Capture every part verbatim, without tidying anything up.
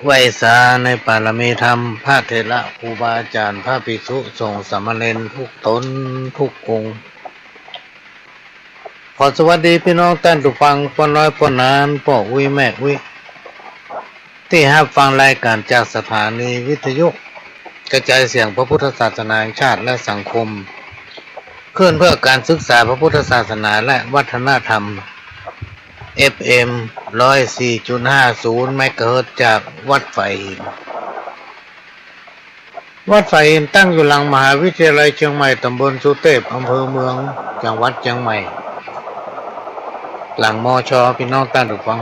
ไหว้สาในปารมีธรรม พระเถระครูบาอาจ๋ารย์ พระภิกษุสงฆ์สามเณรกู้ต๋นกู้องค์ ขอสวัสดีปี้น้องต้านผู้ฟัง ป้อน้อยป้อหนาน ป้ออุ๊ยแม่อุ๊ย ตี้ฮับฟังรายก๋านจากสถานีวิทยุกระจ๋ายเสียงพระพุทธศาสนาแห่งชาติและสังคม คลื่นเพื่อการศึกษาพระพุทธศาสนาและวัฒนธรรม เอฟเอ็ม ร้อยสี่จุดห้าศูนย์ เมกะเฮิรตซ์ จากวัดฝายหิน วัดฝายหินตั้งอยู่หลังมหาวิทยาลัยเจียงใหม่ ต๋ำบลสุเตพ อำเภอเมือง จังหวัดเจียงใหม่ หลัง มช. ปี้น้องต้านผู้ฟัง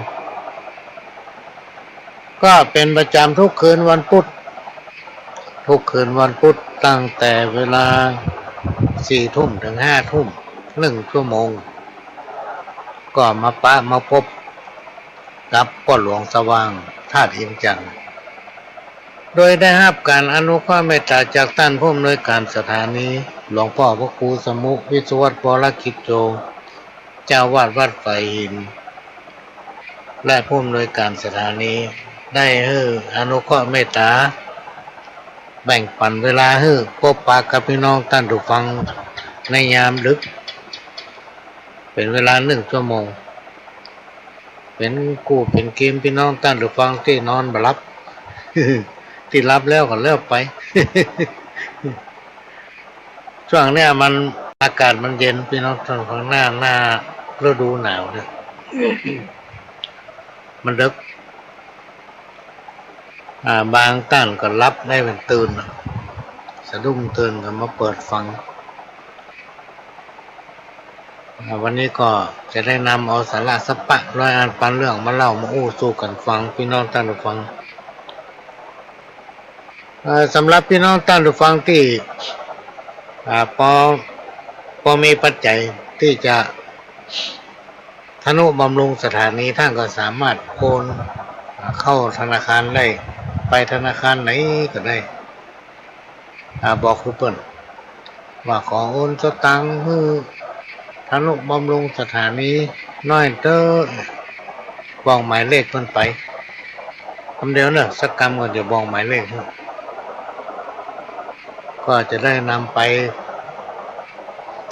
ก็เป๋นประจ๋ำกู้คืนวันปุ๊ด กู้คืนวันปุ๊ดตั้งแต่เวลาสี่ทุ่มเถิงห้าทุ่ม นึ่งชั่วโมง ก็มาปะมาปบกับป้อหลวงสว่าง ธาตุอินทร์จันทน์ โดยได้ฮับก๋านอนุเคราะห์เมตต๋าจากต้านผู้อำนวยก๋านสถานี หลวงป้อพระครูสมุห์ วิศวัตร วรกิจโจ เจ้าอาวาสวัดฝายหิน และผู้อำนวยก๋านสถานี ได้หื้ออนุเคราะห์เมตต๋า แบ่งปั๋นเวลาหื้อปบปะกับปี้น้องต้านผู้ฟังในยามดึก เป๋นเวลานึ่งชั่วโมง เป๋นกู้เป๋นเกมปี้น้องต้านผู้ฟังตี้นอนบ่หลับ ตี้หลับแล้วก็แล้วไป ช่วงเนี้ยมันอากาศมันเย็น ปี้น้องต้านฟัง หน้า หน้าฤดูหนาวเนี่ย มันดึก อ่า บางต้านก็หลับได้เป๋นตื่นน่ะ สะดุ้งตื่นก็มาเปิดฟัง อ่า วันนี้ก็จะได้นำเอาสาระสัปปะร้อยอันปันเรื่องมาเล่ามาอู้สู่กั๋นฟัง ปี้น้องต้านผู้ฟัง เอ่อ สำหรับปี้น้องต้านผู้ฟังตี้ อ่า ปอ ปอมีปัจจัยตี้จะทนุบำรุงสถานี ต้านก็สามารถโอน อ่า เข้าธนาคารได้ ไปธนาคารไหนก็ได้ อ่า บอกหื้อเปิ้นว่าขอโอนสตางค์หื้อทนุบำรุงสถานีน้อยเต๊อะ บอกหมายเลขเปิ้นไป กำเดียวเน่อ สักกำก่อนจะบอกหมายเลข ก็จะได้นำไป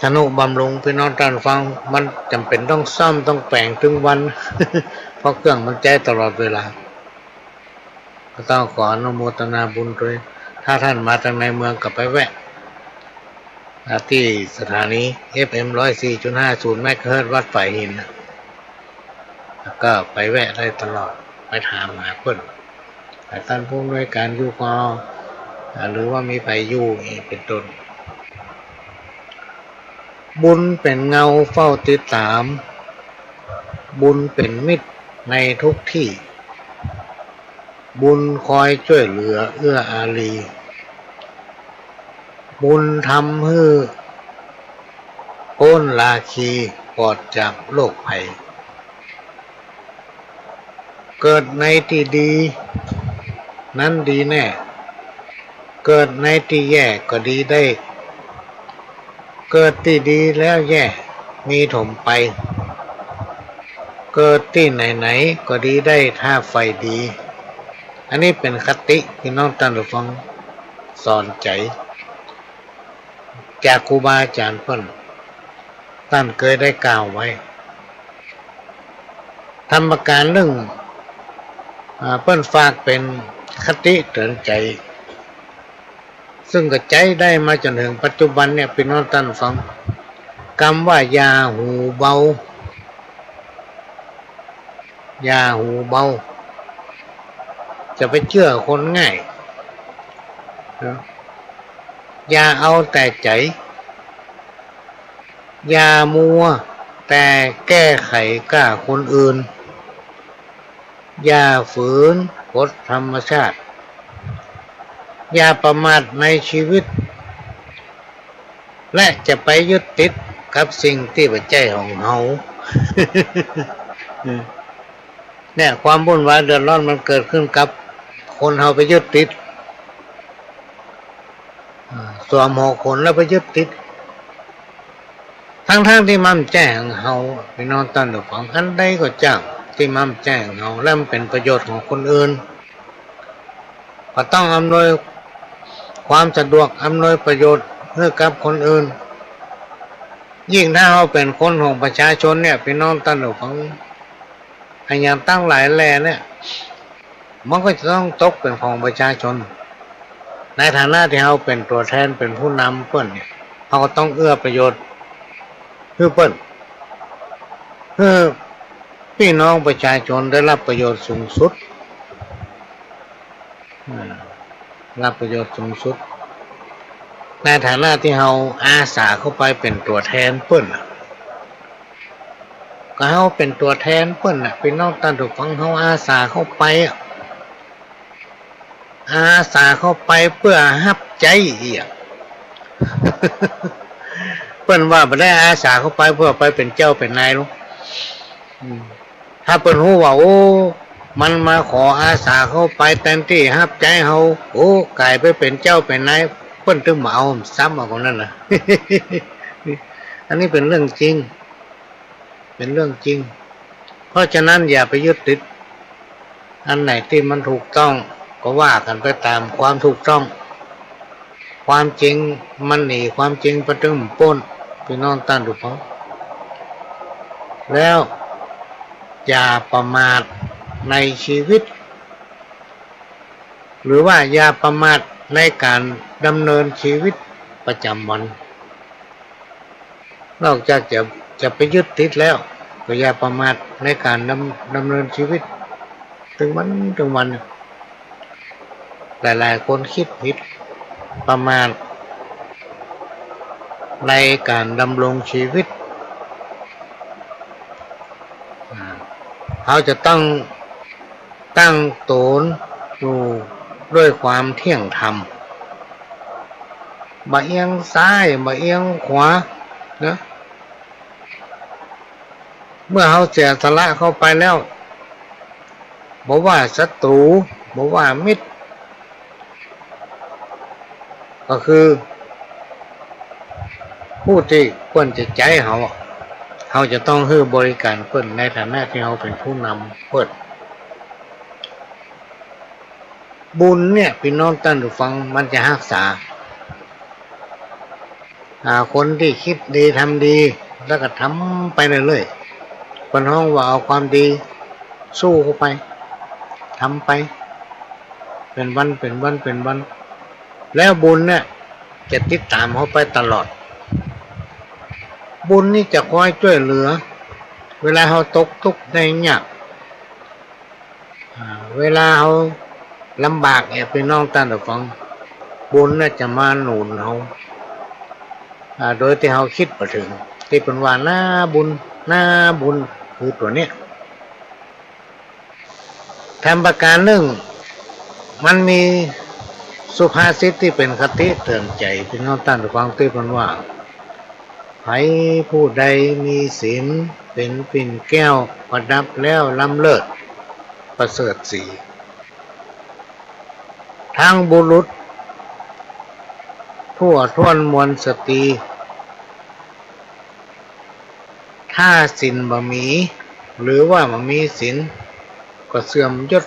ทนุบำรุง ปี้น้องต้านฟัง มันจ๋ำเป๋นต้องซ่อมต้องแป๋งตึงวัน เพราะเครื่องมันใจ๊ตลอดเวลา ก็ต้องขออนุโมทนาบุญตวย ถ้าต้านมาตางในเมืองก็ไปแวะ อ่า ตี้สถานี เอฟเอ็ม ร้อยสี่จุดห้าศูนย์ เมกะเฮิรตซ์ วัดฝายหินน่ะ แล้วก็ไปแวะได้ตลอด ไปถามหาเปิ้น แต่ต้านผู้อำนวยก๋านอยู่ก็ อ่า หรือว่ามีใผอยู่นี่เป๋นต้น บุญเป๋นเงาเฝ้าติดต๋าม บุญเป๋นมิตรในทุกตี้ บุญคอยจ้วยเหลือเอื้ออารี บุญทำหื้อป๊นราคี ปลอดจากโรคภัย เกิดในตี้ดี นั้นดีแน่ เกิดในตี้แย่ก็ดีได้ เกิดตี้ดีแล้วแย่ มีถมไป เกิดตี้ไหนๆ ก็ดีได้ถ้าใฝ่ดี อันนี้เป๋นคติ ปี้น้องต้านผู้ฟัง สอนใจ๋ จากครูบาอาจ๋ารย์เปิ้น ต้านเกยได้กล่าวไว้ ธรรมกาลนึ่ง อ่า เปิ้นฝากเป๋นคติเตื๋อนใจ๋ ซึ่งก็ใจ๊ได้มาจ๋นเถิงปัจจุบันเนี่ย ปี้น้องต้านฟัง กำว่าอย่าหูเบา อย่าหูเบา จะไปเจื้อคนง่าย นะ อย่าเอาแต่ใจ๋ อย่ามัวแต่แก้ไขก้าคนอื่น อย่าฝืนกฎธรรมชาติ อย่าประมาทในชีวิต และจะไปยึดติดกับสิ่งตี้บ่ใจ้ของเฮา เนี่ย ความวุ่นวายเดือดร้อนมันเกิดขึ้นกับคนเฮาไปยึดติด อ่า สวมหัวขนแล้วไปยึดติด ทั้งๆ ตี้มันบ่ใจ้ของเฮา ปี้น้องต้านผู้ฟัง อันใดก็จ้างตี้มันบ่ใจ้ของเฮา แล้วมันเป๋นประโยชน์ของคนอื่น ก็ต้องอำนวยความสะดวก อำนวยประโยชน์หื้อกับคนอื่น ยิ่งถ้าเฮาเป๋นคนของประชาชนเนี่ย ปี้น้องต้านผู้ฟัง อะหยังตังหลายแหล่เนี่ย มันก็จะต้องตกเป๋นของประชาชน ในฐานะตี้เฮาเป๋นตั๋วแทน เป๋นผู้นำเปิ้นเนี่ย เฮาก็ต้องเอื้อประโยชน์หื้อเปิ้น หื้อปี้น้องประชาชนได้รับประโยชน์สูงสุด อ่า รับประโยชน์สูงสุด ในฐานะตี้เฮาอาสาเข้าไปเป๋นตั๋วแทนเปิ้นน่ะ ก็เฮาเป๋นตั๋วแทนเปิ้นน่ะ ปี้น้องต้านผู้ฟัง เฮาอาสาเข้าไปอะ อาสาเข้าไปเปื้อฮับใจ๊เอีย เปิ้นว่าบ่ได้อาสาเข้าไปเปื้อไปเป๋นเจ้าเป๋นนายหรอก อืม ถ้าเปิ้นฮู้ว่า โอ้ มันมาขออาสาเข้าไปแตนตี้ฮับใจ๊เฮา โอ้ ก๋ายไปเป๋นเจ้าเป๋นนาย เปิ้นตึงบ่เอาซ้ำ เอาคนนั้นน่ะ อันนี้เป๋นเรื่องจริง เป๋นเรื่องจริง เพราะฉะนั้นอย่าไปยึดติด อันไหนตี้มันถูกต้องก็ว่ากั๋นไปต๋ามความถูกต้อง ความจริงมันหนีความจริงไปตึงบ่ป๊น ปี้น้องต้านผู้ฟัง แล้วอย่าประมาทในชีวิต หรือว่าอย่าประมาทในก๋านดำเนินชีวิตประจ๋ำวัน นอกจากจะ จะไปยึดติดแล้ว ก็อย่าประมาทในก๋านดำ ดำเนินชีวิต ตึงวัน ตึงวัน หลายๆ คนกึ๊ดผิด ประมาทในก๋านดำรงชีวิต อ่า เฮาจะต้องตั้งต๋นอยู่ด้วยความเที่ยงธรรม บ่เอียงซ้าย บ่เอียงขวา นะ เมื่อเฮาเสียสละเข้าไปแล้ว บ่ว่าศัตรู๋ บ่ว่ามิตร ก็คือผู้ตี้ควรจะใจ๊เฮาอะ เฮาจะต้องหื้อบริก๋ารเปิ้นในฐานะตี้เฮาเป๋นผู้นำเปิ้น บุญเนี่ย ปี้น้องต้านผู้ฟัง มันจะฮักษา อ่า คนตี้กึ๊ดดีทำดี แล้วก็ทำไปเรื่อยๆ เปิ้นฮ้องว่าเอาความดีสู้เข้าไป ทำไป เป๋นวัน เป๋นวัน เป๋นวัน แล้วบุญเนี่ยจะติดต๋ามเฮาไปตลอด บุญนี่จะคอยจ้วยเหลือ เวลาเฮาตกตุ๊กข์ได้ยาก อ่า เวลาเฮาลำบากเนี่ย ปี้น้องต้านผู้ฟัง บุญน่ะจะมาหนุนเฮา อ่า โดยตี้เฮากึ๊ดบ่เถิง ตี้เปิ้นว่านาบุญ นาบุญ คือตั๋วเนี้ย แถมประก๋านนึ่ง มันมีสุภาษิตตี้เป๋นคติเตื๋อนใจ๋ ปี้น้องต้านผู้ฟัง ตี้เปิ้นว่า ใผผู้ใดมีศีลเป๋นปิ่นแก้วประดับแล้วล้ำเลิศประเสริฐศรี ทั้งบุรุษทั่วถ้วนมวลสตรี ถ้าศีลบ่มี หรือว่าบ่มีศีล ก็เสื่อมยศ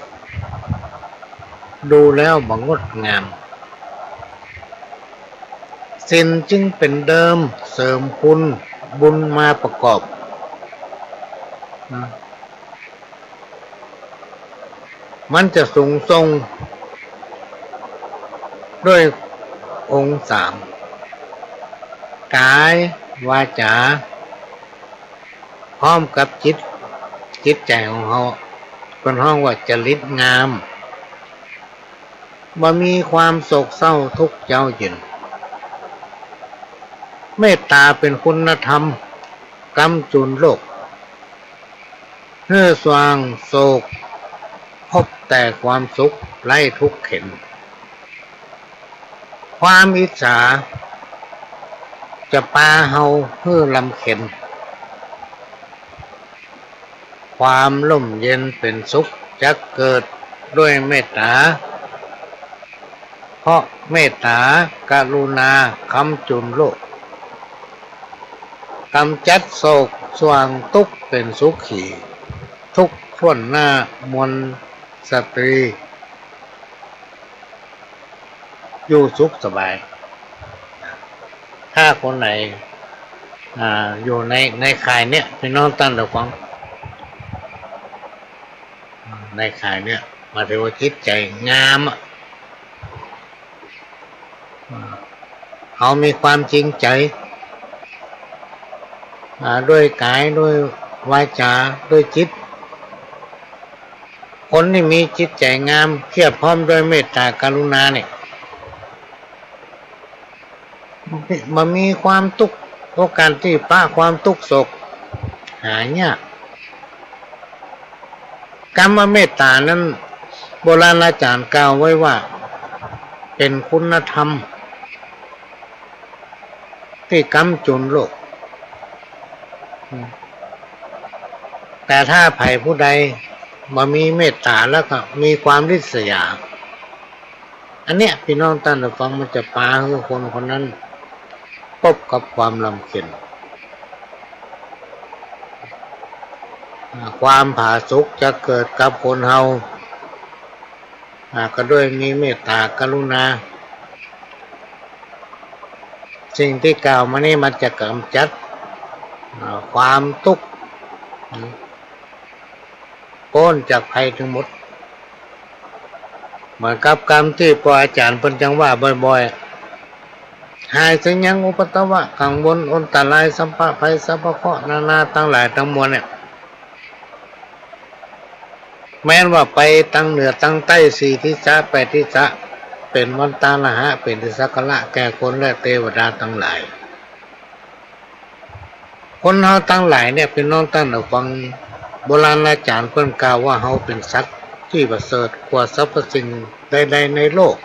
ดูแล้วบ่งดงาม ศีลจึงเป๋นเดิมเสริมคุณบุญมาประกอบ นะ มันจะสูงส่งด้วยองค์สาม ก๋าย วาจ๋า พร้อมกับจิต จิตใจ๋ของเฮา เปิ้นฮ้องว่าจริตงาม บ่มีความโศกเศร้าทุกข์เย้าเย็น เมตต๋าเป๋นคุณธรรม กำจูนโลก หื้อส่างโศก พบแต่ความสุขไร้ทุกข์เข็ญ ความอิจฉาจะปาเฮาหื้อลำเข็ญ ความร่มเย็นเป๋นสุขจะเกิดด้วยเมตต๋า เพราะเมตต๋ากรุณาคำจุนโลก กำจัดโศกส่างตุ๊กข์เป๋นสุขี ทุกข์ถ้วนหน้ามวลสตรี อยู่สุขสบาย ถ้าคนไหน อ่า อยู่ใน ในข่ายเนี้ย พี่น้องต้านผู้ฟัง ในข่ายเนี้ย หมายถึงว่าจิตใจ๋งามอะ เขามีความจริงใจ๋ อ่า ด้วยก๋าย ด้วยวาจ๋า ด้วยจิต คนตี้มีจิตใจ๋งาม เพียบพร้อมด้วยเมตต๋ากรุณาเนี่ย บ่มีความตุ๊กข์ โอกาสตี้ปะความตุ๊กข์โศก หายาก กำว่าเมตต๋านั้น โบราณอาจ๋ารย์กล่าวไว้ว่า เป๋นคุณธรรม ตี้กำจุนโลก แต่ถ้าใผผู้ใดบ่มีเมตต๋าแล้วก็มีความริษยา อันเนี้ย พี่น้องต้านผู้ฟัง มันจะปาหื้อคนคนนั้น ปบกับความลำเค็ญ อ่า ความผาสุกจะเกิดกับคนเฮา อ่า ก็ด้วยมีเมตต๋ากรุณา สิ่งตี้กล่าวมานี้มันจะก๋ำจัด อ่า ความตุ๊กข์ ป๊นจากภัยตึงหมด เหมือนกับกำตี้ป้ออาจ๋ารย์เปิ้นจั่งว่าบ่อยๆ หายเสียยังอุปัตตวะ กังวล อันตราย สัพพะภัย สัพพะเคราะห์นานาตังหลายตังมวลเนี่ย แม้นว่าไปตังเหนือตังใต้ สี่ทิศะ แปดทิศะ เป๋นวันตาละหะ เป๋นตี้สักการะแก่คนและเตวดาตังหลาย คนเฮาตังหลายเนี่ย พี่น้องต้านผู้ฟัง โบราณอาจ๋ารย์เปิ้นกล่าวว่าเฮาเป๋นสัตว์ตี้ประเสริฐกว่าสรรพสิ่งใดๆ ในโลก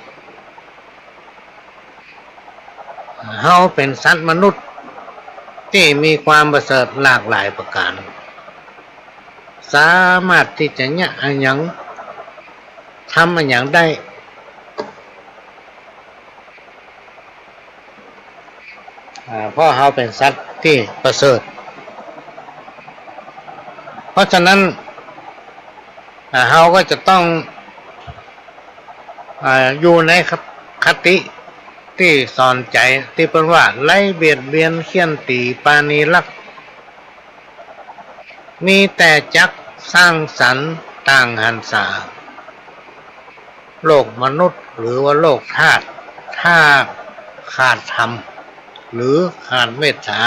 เฮาเป๋นสัตว์มนุษย์ตี้มีความประเสริฐหลากหลายประก๋าน สามารถตี้จะเยียะอะหยัง ทำอะหยังได้ อ่า เพราะเฮาเป๋นสัตว์ตี้ประเสริฐ เพราะฉะนั้น อ่า เฮาก็จะต้อง อ่า อยู่ในคติตี้สอนใจ๋ ตี้เปิ้นว่า ไร้เบียดเบียนเฆี่ยนตี๋ปราณีรัก มีแต่จักสร้างสรรค์ต่างหรรษา โลกมนุษย์หรือว่าโลกธาตุ ถ้าขาดธรรม หรือขาดเมตต๋า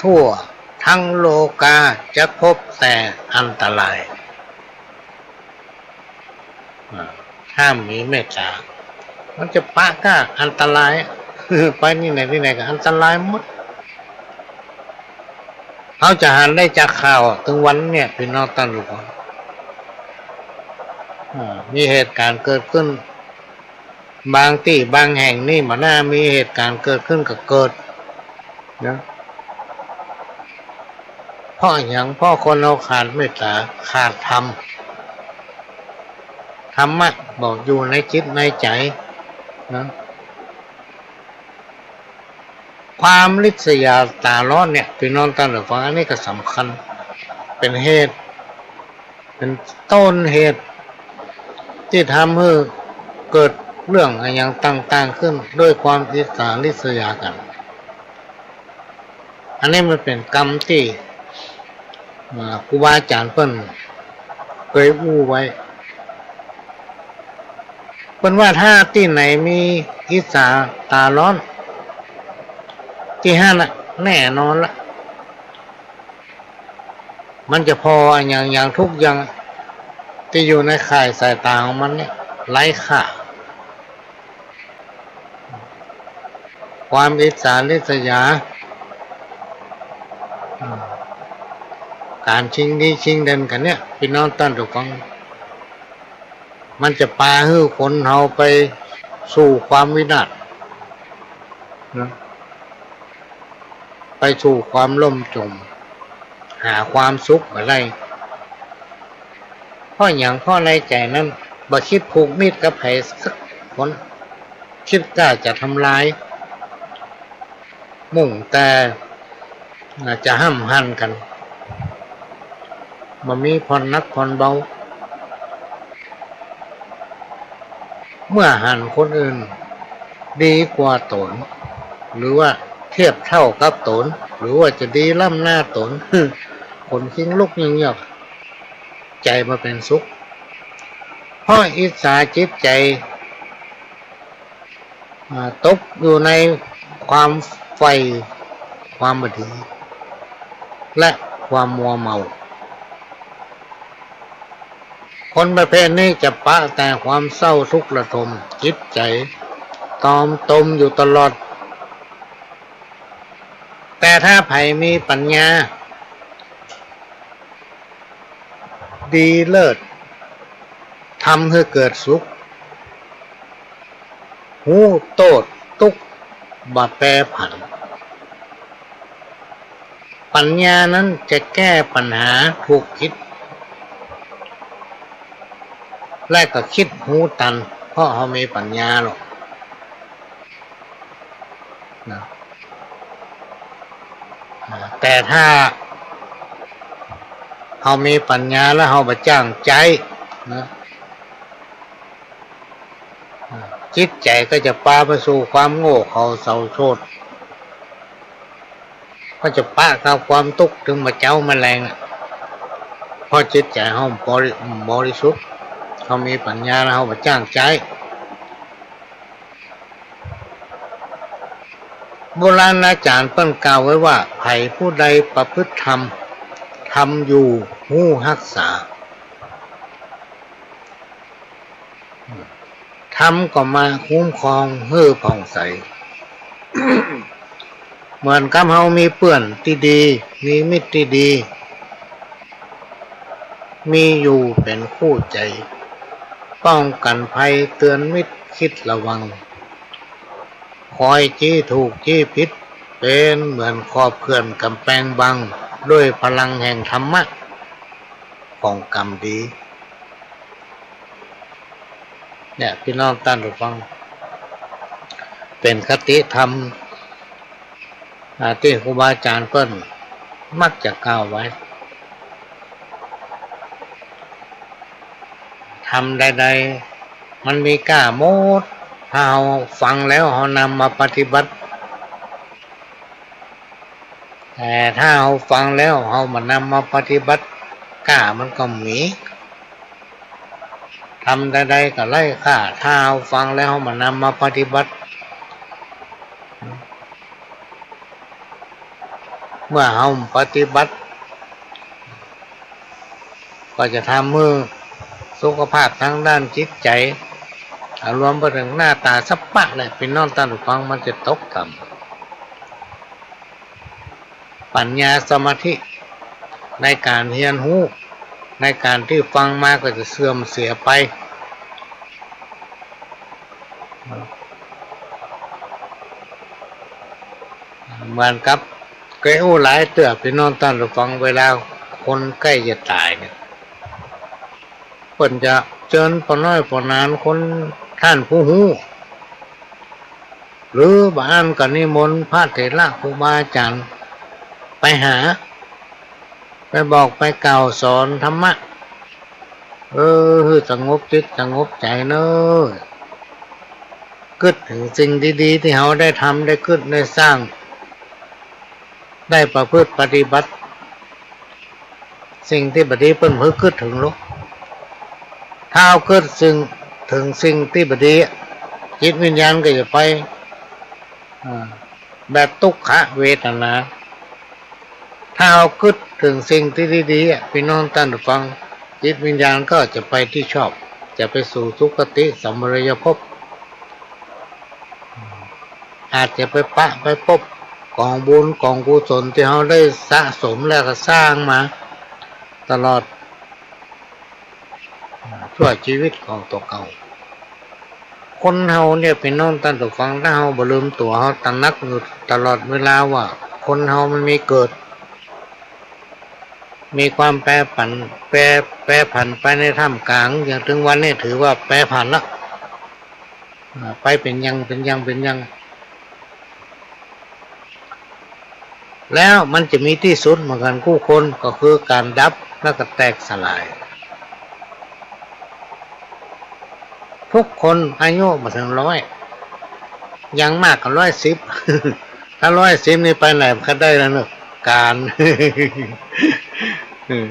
ทั่วทั้งโลกาจะพบแต่อันตราย อ่า ถ้าบ่มีเมตต๋า มันจะปะก้าอันตราย ไปตี้ไหนตี้ไหนก็อันตรายหมด เฮาจะหันได้จากข่าวตึงวันเนี่ย พี่น้องต้านผู้ฟัง อ่า มีเหตุก๋ารณ์เกิดขึ้น บางตี้บางแห่งนี่ บ่น่ามีเหตุก๋ารณ์เกิดขึ้นก็เกิด นะ เพราะหยัง เพราะคนเฮาขาดเมตต๋า ขาดธรรม ธรรมะบ่อยู่ในจิตในใจ๋ นะ ความริษยาต๋าร้อนเนี่ย พี่น้องต้านผู้ฟัง อันนี้ก็สำคัญ เป๋นเหตุ เป๋นต้นเหตุตี้ทำหื้อเกิดเรื่องอะหยังต่างๆ ขึ้น ด้วยความอิจฉาริษยากั๋น อันนี้มันเป๋นกำตี้ อ่า ครูบาอาจ๋ารย์เปิ้นเกยอู้ไว้ เปิ้นว่าถ้าตี้ไหนมีอิจฉาต๋าร้อน ตี้หั้นน่ะ แน่นอนละ มันจะผ่ออะหยัง อย่างทุกอย่างตี้อยู่ในข่ายสายต๋าของมันเนี่ย ไร้ค่า ความอิจฉาริษยา ก๋านชิงดีชิงเด่นกั๋นเนี่ย พี่น้องต้านผู้ฟัง มันจะปาหื้อคนเฮาไปสู่ความวินาศ นะ ไปสู่ความล่มจม หาความสุขบ่ได้ เพราะหยัง เพราะในใจ๋นั้นบ่คิดผูกมิตรกับใผสักคน คิดก้าจะทำลาย มุ่งแต่จะห้ำหันกั๋น บ่มีผ่อนหนักผ่อนเบา เมื่อหันคนอื่นดีกว่าต๋น หรือว่าเทียบเต้ากับต๋น หรือว่าจะดีล้ำหน้าต๋น ขนคิงลุกเยือกๆ ใจ๋บ่เป๋นสุข เพราะอิจฉาจิตใจ๋ อ่า ตกอยู่ในความใฝ่ความบ่ดี และความมัวเมา คนประเภทนี้จะปะแต่ความเศร้าทุกข์ระทม จิตใจ๋ตอมตมอยู่ตลอด แต่ถ้าใผมีปัญญา ดีเลิศ ทำหื้อเกิดสุข ฮู้โต้ษตุ๊กข์บ่แปรผัน ปัญญานั้นจะแก้ปัญหาถูกผิด และก็คิดฮู้ตัน เพราะเฮามีปัญญาแล้ว นะ อ่า แต่ถ้าเฮามีปัญญาแล้วเฮาบ่จ้างใจ๊นะ อ่า จิตใจ๋ก็จะปาไปสู่ความโง่เขลาเศร้าโศก ก็จะปะกับความตุ๊กข์เถิงบ่าเจ๊าบ่าแลงอะ เพราะจิตใจ๋เฮาบริ- บริสุทธิ์ เฮามีปัญญาแล้วเฮาบ่จ้างใจ๊ โบราณอาจ๋ารย์เปิ้นกล่าวไว้ว่า ใผผู้ใดประพฤติธรรม ธรรมอยู่ฮู้ฮักษา ธรรมก็มาคุ้มครองหื้อผ่องใส เหมือนกับเฮามีเปื้อนตี้ดี มีมิตรตี้ดี มีอยู่เป๋นคู่ใจ๋ ป้องกั๋นภัยเตือนมิตรคิดระวัง คอยจี้ถูกจี้ผิด เป๋นเหมือนขอบเขื่อนก๋ำแปงบัง ด้วยพลังแห่งธรรมะของกรรมดี เนี่ย ปี้น้องต้านผู้ฟัง เป๋นคติธรรม อ่า ตี้ครูบาอาจ๋ารย์เปิ้นมักจะกล่าวไว้ ธรรมใดๆ มันมีก้าหมด ถ้าเฮาฟังแล้วเฮานำมาปฏิบัติ แต่ถ้าเฮาฟังแล้วเฮาบ่นำมาปฏิบัติ ก้ามันก็บ่มี ธรรมใดๆ ก็ไร้ค่า ถ้าเฮาฟังแล้วเฮาบ่นำมาปฏิบัติ เมื่อเฮาปฏิบัติ ก็จะทำหื้อสุขภาพตางด้านจิตใจ๋ อ่า รวมไปเถิงหน้าต๋าสัพพะแหละ ปี้น้องต้านผู้ฟัง มันจะตกต่ำ ปัญญาสมาธิในก๋านเฮียนฮู้ ในก๋านตี้ฟังมาก็จะเสื่อมเสียไป เหมือนกับเกยอู้หลายเตื้อ ปี้น้องต้านผู้ฟัง เวลาคนใก้จะต๋ายเนี่ย เปิ้นจะเจิญป้อน้อยป้อหนานคน ต้านผู้ฮู้ หรือบ่อั้นก็นิมนต์พระเถระครูบาอาจ๋ารย์ไปหา ไปบอกไปกล่าวสอนธรรมะ เออ หื้อสงบจิตสงบใจ๋เน่อ กึ๊ดเถิงสิ่งดีๆ ตี้เฮาได้ทำ ได้กึ๊ดได้สร้าง ได้ประพฤติปฏิบัติ สิ่งตี้บ่ดีเปิ้นบ่หื้อกึ๊ดเถิงหรอก ถ้าเฮากึ๊ดสิ่ง- เถิงสิ่งตี้บ่ดีอะ จิตวิญญาณก็จะไป อ่า แบบตุ๊กขเวทนา ถ้าเฮากึ๊ดเถิงสิ่งตี้ดีๆ อะ ปี้น้องต้านผู้ฟัง จิตวิญญาณก็จะไปตี้ชอบ จะไปสู่สุคติสัมปรายภพ อาจจะไปปะไปปบก๋องบุญก๋องกุศลตี้เฮาได้สะสมและก็สร้างมาตลอด ชั่วจีวิตของตั๋วเก่า คนเฮาเนี่ย ปี้น้องต้านผู้ฟัง ถ้าเฮาบ่ลืมตั๋ว เฮาตระหนักอยู่ตลอดเวลาว่า คนเฮามันมีเกิด มีความแปรผัน แปร- แปรผันไปในท่ามกลาง อย่างเถิงวันนี้ถือว่าแปรผันละ อ่า ไปเป๋นอย่าง เป๋นอย่าง เป๋นอย่าง แล้วมันจะมีตี้สุดเหมือนกั๋นกู้คน ก็คือก๋านดับแล้วก็แตกสลาย ทุกคนอายุบ่เถิงร้อย อย่างมากก็ร้อยสิบ ถ้าร้อยสิบนี่ไปไหนบ่ค่อยได้แล้วเนาะ ก๋าน เออ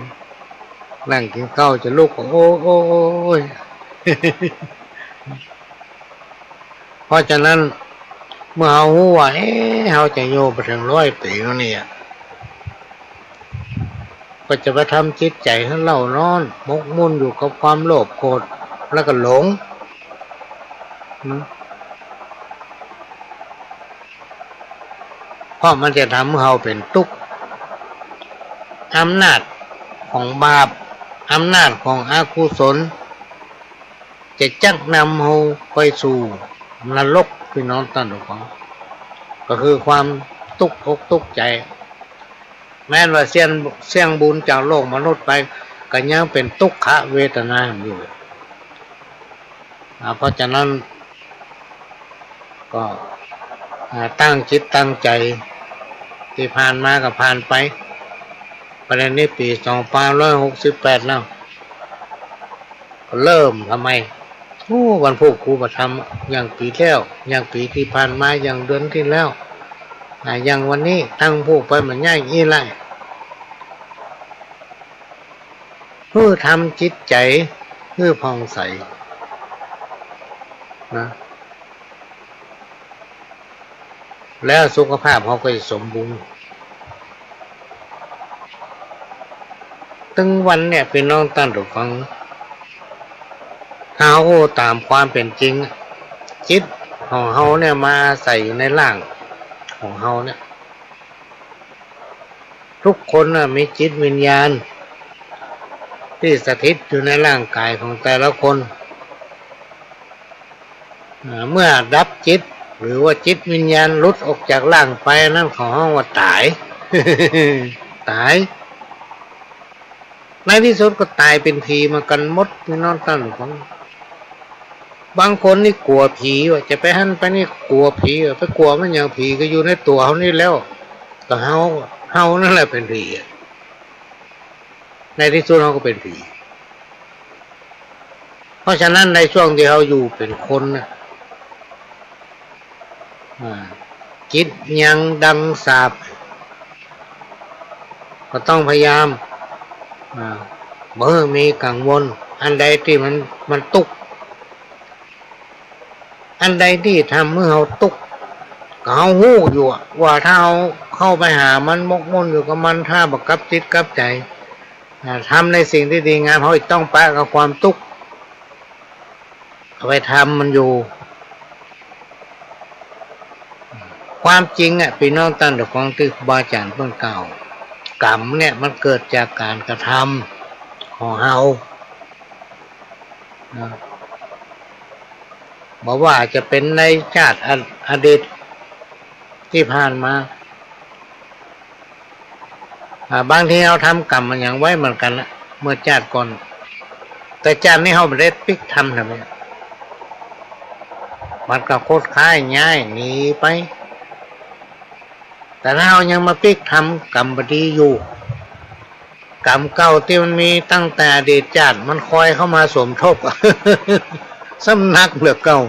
นั่งกิ๋นข้าวจะลุกก็ โอ้ โอ้ โอ้ย เพราะฉะนั้น เมื่อเฮาฮู้ว่า เอ๊ะ เฮาจะอยู่บ่เถิงร้อยปี๋แล้วเนี่ย ก็จะไปทำจิตใจ๋หื้อเล่านอน หมกมุ่นอยู่กับความโลภโกรธ แล้วก็หลง นะ เพราะมันจะทำให้เฮาเป๋นตุ๊กข์ อำนาจของบาป อำนาจของอกุศล จะจักนำเฮาไปสู่นรก พี่น้องต้านผู้ฟัง ก็คือความตุ๊กอกตุ๊กใจ๋ แม้นว่าเสี้ยง เสี้ยงบุญจากโลกมนุษย์ไป ก็ยังเป๋นตุ๊กขเวทนาอยู่ อ่า เพราะฉะนั้น ก็ อ่า ตั้งจิตตั้งใจ๋ ตี้ผ่านมาก็ผ่านไป ปัจจุบันนี้ปี๋สองพันห้าร้อยหกสิบแปดแล้ว ก็เริ่มทำใหม่ โอ้ วันพูกครูก็ทำ อย่างปี๋แล้ว อย่างปี๋ตี้ผ่านมา อย่างเดือนตี้แล้ว อ่า อย่างวันนี้ตั้งพูกไปมันย้ายอี้ไล่ หื้อทำจิตใจ๋หื้อผ่องใสนะ แล้วสุขภาพเฮาก็จะสมบูรณ์ ตึงวันเนี่ย พี่น้องต้านผู้ฟัง ถ้าเฮาฮู้ต๋ามความเป๋นจริง จิตของเฮาเนี่ยมาอาศัยอยู่ในร่างของเฮาเนี่ย ทุกคนน่ะมีจิตวิญญาณตี้สถิตอยู่ในร่างก๋ายของแต่ละคน อ่า เมื่อดับจิต หรือว่าจิตวิญญาณหลุดออกจากร่างไป อันนั้นเขาฮ้องว่าต๋าย ต๋าย ในตี้สุดก็ต๋ายเป๋นผีเหมือนกั๋นหมด พี่น้องต้านผู้ฟัง บางคนนี่กั๋วผีว่ะ จะไปหั้นไปนี่กั๋วผีว่ะ ไปกั๋วมันหยัง ผีก็อยู่ในตั๋วเฮานี่แล้ว ก็เฮา เฮานั่นแหละเป๋นผีอะ ในตี้สุดเฮาก็เป๋นผี เพราะฉะนั้นในช่วงตี้เฮาอยู่เป๋นคนน่ะ อ่า จิตยังดังสาป ก็ต้องพยายาม อ่า บ่หื้อมีกังวล อันใดตี้มัน มันตุ๊กข์ อันใดตี้ทำหื้อเฮาตุ๊กข์ ก็เฮาฮู้อยู่อะ ว่าถ้าเฮาเข้าไปหามัน หมกมุ่นอยู่กับมัน ถ้าบ่กลับจิตกลับใจ๋ อ่า ทำในสิ่งตี้ดีงาม เฮาจะต้องปะกับความตุ๊กข์ เอาไปทำมันอยู่ ความจริงอะ พี่น้องต้านผู้ฟัง ตี้ครูบาอาจ๋ารย์เปิ้นกล่าว กรรมเนี่ยมันเกิดจากก๋านกระทำของเฮา นะ บ่ว่าจะเป๋นในจาติอ- อดีตตี้ผ่านมา อ่า บางทีเฮาทำกรรมมันหยังไว้เหมือนกั๋นละ เมื่อจาติก่อน แต่จาตินี้เฮาบ่ได้ปิ๊กทำแถวนี้ มันก็คดค้ายย้ายหนีไป แต่ถ้าเฮายังมาปิ๊กทำกรรมบ่ดีอยู่ กรรมเก่าตี้มันมีตั้งแต่อดีตจาติ มันคอยเข้ามาสมทบ ซ้ำนักเหลือเก่า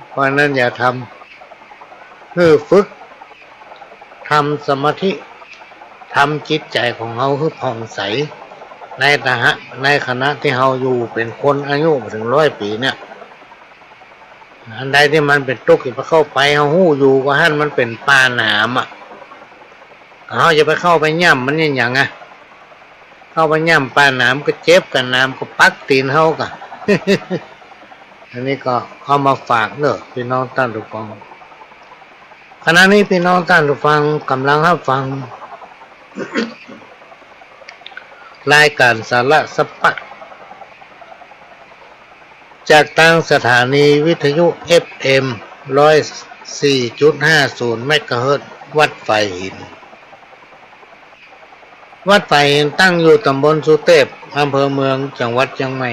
เพราะฉะนั้นอย่าทำ หื้อฝึกทำสมาธิ ทำจิตใจ๋ของเฮาหื้อผ่องใส ในตะหะ ในขณะตี้เฮาอยู่เป๋นคนอายุบ่เถิงร้อยปี๋เนี่ย อันใดตี้มันเป๋นตุ๊กข์ อย่าไปเข้าไป เฮาฮู้อยู่ว่าหั้นมันเป๋นป่าหนามอะ เฮาจะไปเข้าไปย่ำมันอย่างหยังอะ เข้าไปย่ำป่าหนามก็เจ็บ กับหนามก็ปักตี๋นเฮากะ อันนี้ก็เอามาฝากเนาะ พี่น้องต้านผู้ฟัง ขณะนี้พี่น้องต้านผู้ฟังก่ำลังฮับฟัง รายก๋านสาระสะปะ จากตางสถานีวิทยุ เอฟเอ็ม ร้อยสี่จุดห้าศูนย์ เมกะเฮิรตซ์ วัดฝายหิน วัดฝายหินตั้งอยู่ต๋ำบลสุเตพ อำเภอเมือง จังหวัดเจียงใหม่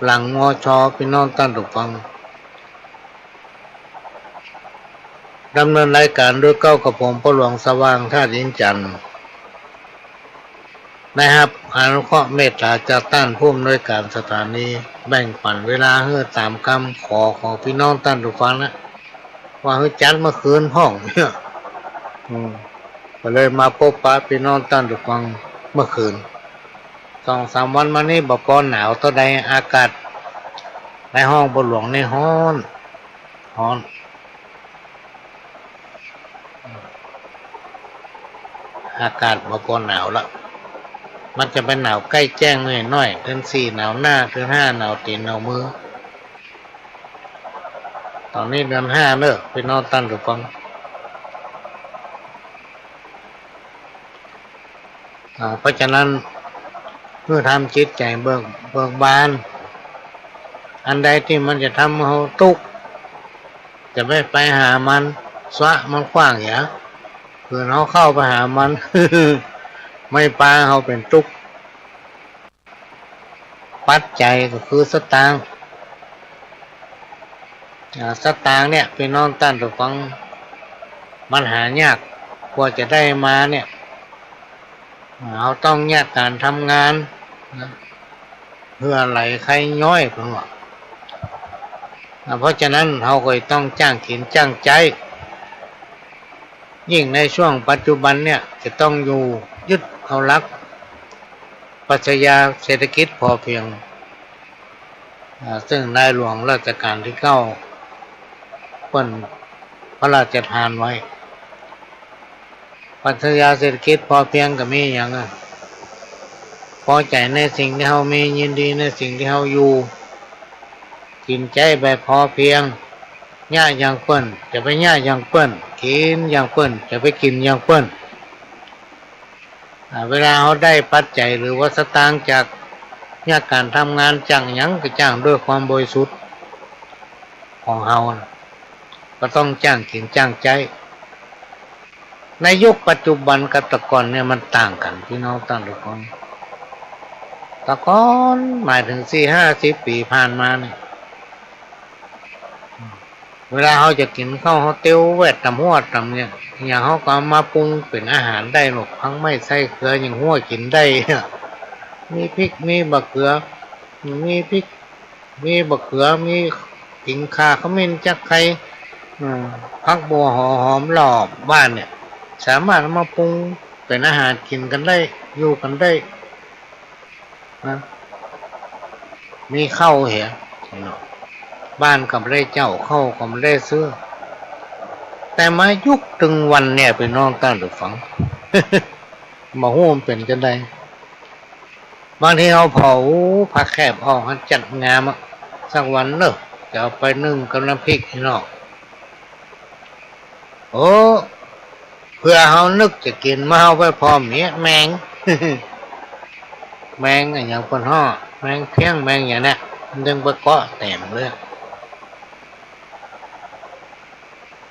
หลัง มช. พี่น้องต้านผู้ฟัง ดำเนินรายก๋านโดยเก้ากับผม พ่อหลวงสว่าง ธาตุอินทร์จันทร์ ได้ฮับอนุเคราะห์เมตต๋าจากต้านผู้อำนวยก๋านสถานี แบ่งปั๋นเวลาหื้อต๋ามกำขอของปี้น้องต้านผู้ฟังนะ ว่าหื้อจัดเมื่อคืนพ่องเนี่ย อืม ก็เลยมาปบปะปี้น้องต้านผู้ฟังเมื่อคืน สองสามวันมานี้บ่ปอหนาวเต้าใด อากาศในห้องบ่หลวงนี่ฮ้อน ฮ้อน อากาศบ่ปอหนาวละ มันจะไปหนาวใก้แจ้งหน้อยๆ เดือนสี่หนาวหน้า เดือนห้าหนาวตี๋นหนาวมือ ต๋อนนี้เดือนห้าเน่อ ปี้น้องต้านผู้ฟัง อ่า เพราะฉะนั้น หื้อทำจิตใจ๋เบิก เบิกบาน อันใดตี้มันจะทำหื้อเฮาตุ๊ก จะไม่ไปหามัน ซะมันขว้างเหีย คือเฮาเข้าไปหามัน ไม่ปาเฮาเป๋นตุ๊ก ปัจจัยก็คือสตางค์ อ่า สตางค์เนี่ย ปี้น้องต้านผู้ฟัง มันหายาก กว่าจะได้มาเนี่ย เฮาต้องแยกก๋านทำงานนะ เหื่อไหลไคย้อย เปิ้นว่า อ่า เพราะฉะนั้น เฮาก็ต้องจ้างกิ๋นจ้างใจ๊ ยิ่งในช่วงปัจจุบันเนี่ย จะต้องอยู่ยึดเอาหลักปรัชญาเศรษฐกิจพอเพียง อ่า ซึ่งในหลวงรัชกาลตี้เก้าเปิ้นพระราชทานไว้ ปรัชญาเศรษฐกิจพอเพียงก็มีหยังอะ ปอใจ๋ในสิ่งตี้เฮามี ยินดีในสิ่งตี้เฮาอยู่ กิ๋นใจ๊แบบพอเพียง เยียะอย่างเปิ้น จะไปเยียะอย่างเปิ้น กิ๋นอย่างเปิ้น จะไปกิ๋นอย่างเปิ้น อ่า เวลาเฮาได้ปัจจัยหรือว่าสตางค์จากเยียะก๋านทำงาน จ้างหยังก็จ้างด้วยความบริสุทธิ์ของเฮานะ ก็ต้องจ้างกิ๋นจ้างใจ๊ ในยุคปัจจุบันกับแต่ก่อนเนี่ยมันต่างกั๋น ปี้น้องต้านผู้ฟัง แต่ก่อนหมายเถิงสี่ห้าสิบปี๋ผ่านมาเนี่ย เวลาเฮาจะกิ๋นข้าว เฮาเตียวแวดต๋ำฮั่วต๋ำเนี่ย อย่างเฮาก็เอามาปรุงเป๋นอาหารได้หมด ผักไม้ไส้เขือ อย่างฮั่วกิ๋นได้ มีพริก มีบะเขือ มีพริก มีบะเขือ มีขิง ข่า ขมิ้น จั๊กไคร้ อืม ผักบัว หัวหอม รอบบ้านเนี่ย สามารถเอามาปรุงเป๋นอาหารกิ๋นกั๋นได้ อยู่กั๋นได้ นะ มีข้าวเหีย บ้านก็บ่ได้เจ้า ข้าวก็บ่ได้ซื้อ แต่มายุคตึงวันเนี่ย ปี้น้องต้านผู้ฟัง บ่ฮู้มันเป๋นจาใด บางทีเฮาผ่อ อู้ ผักแคบอ่อง จัดงามอะ สักวันเน่อ จะเอาไปนึ่งกับน้ำพริกนี่เนาะ โอ้ เผื่อเฮานึกจะกิ๋น เมื่อเฮาไปผ่อเหีย แมง แมงอะหยังเปิ้นฮ้อ แมงเพี้ยง แมงหยังเนี่ย มันจึงไปเกาะเต๋มเลย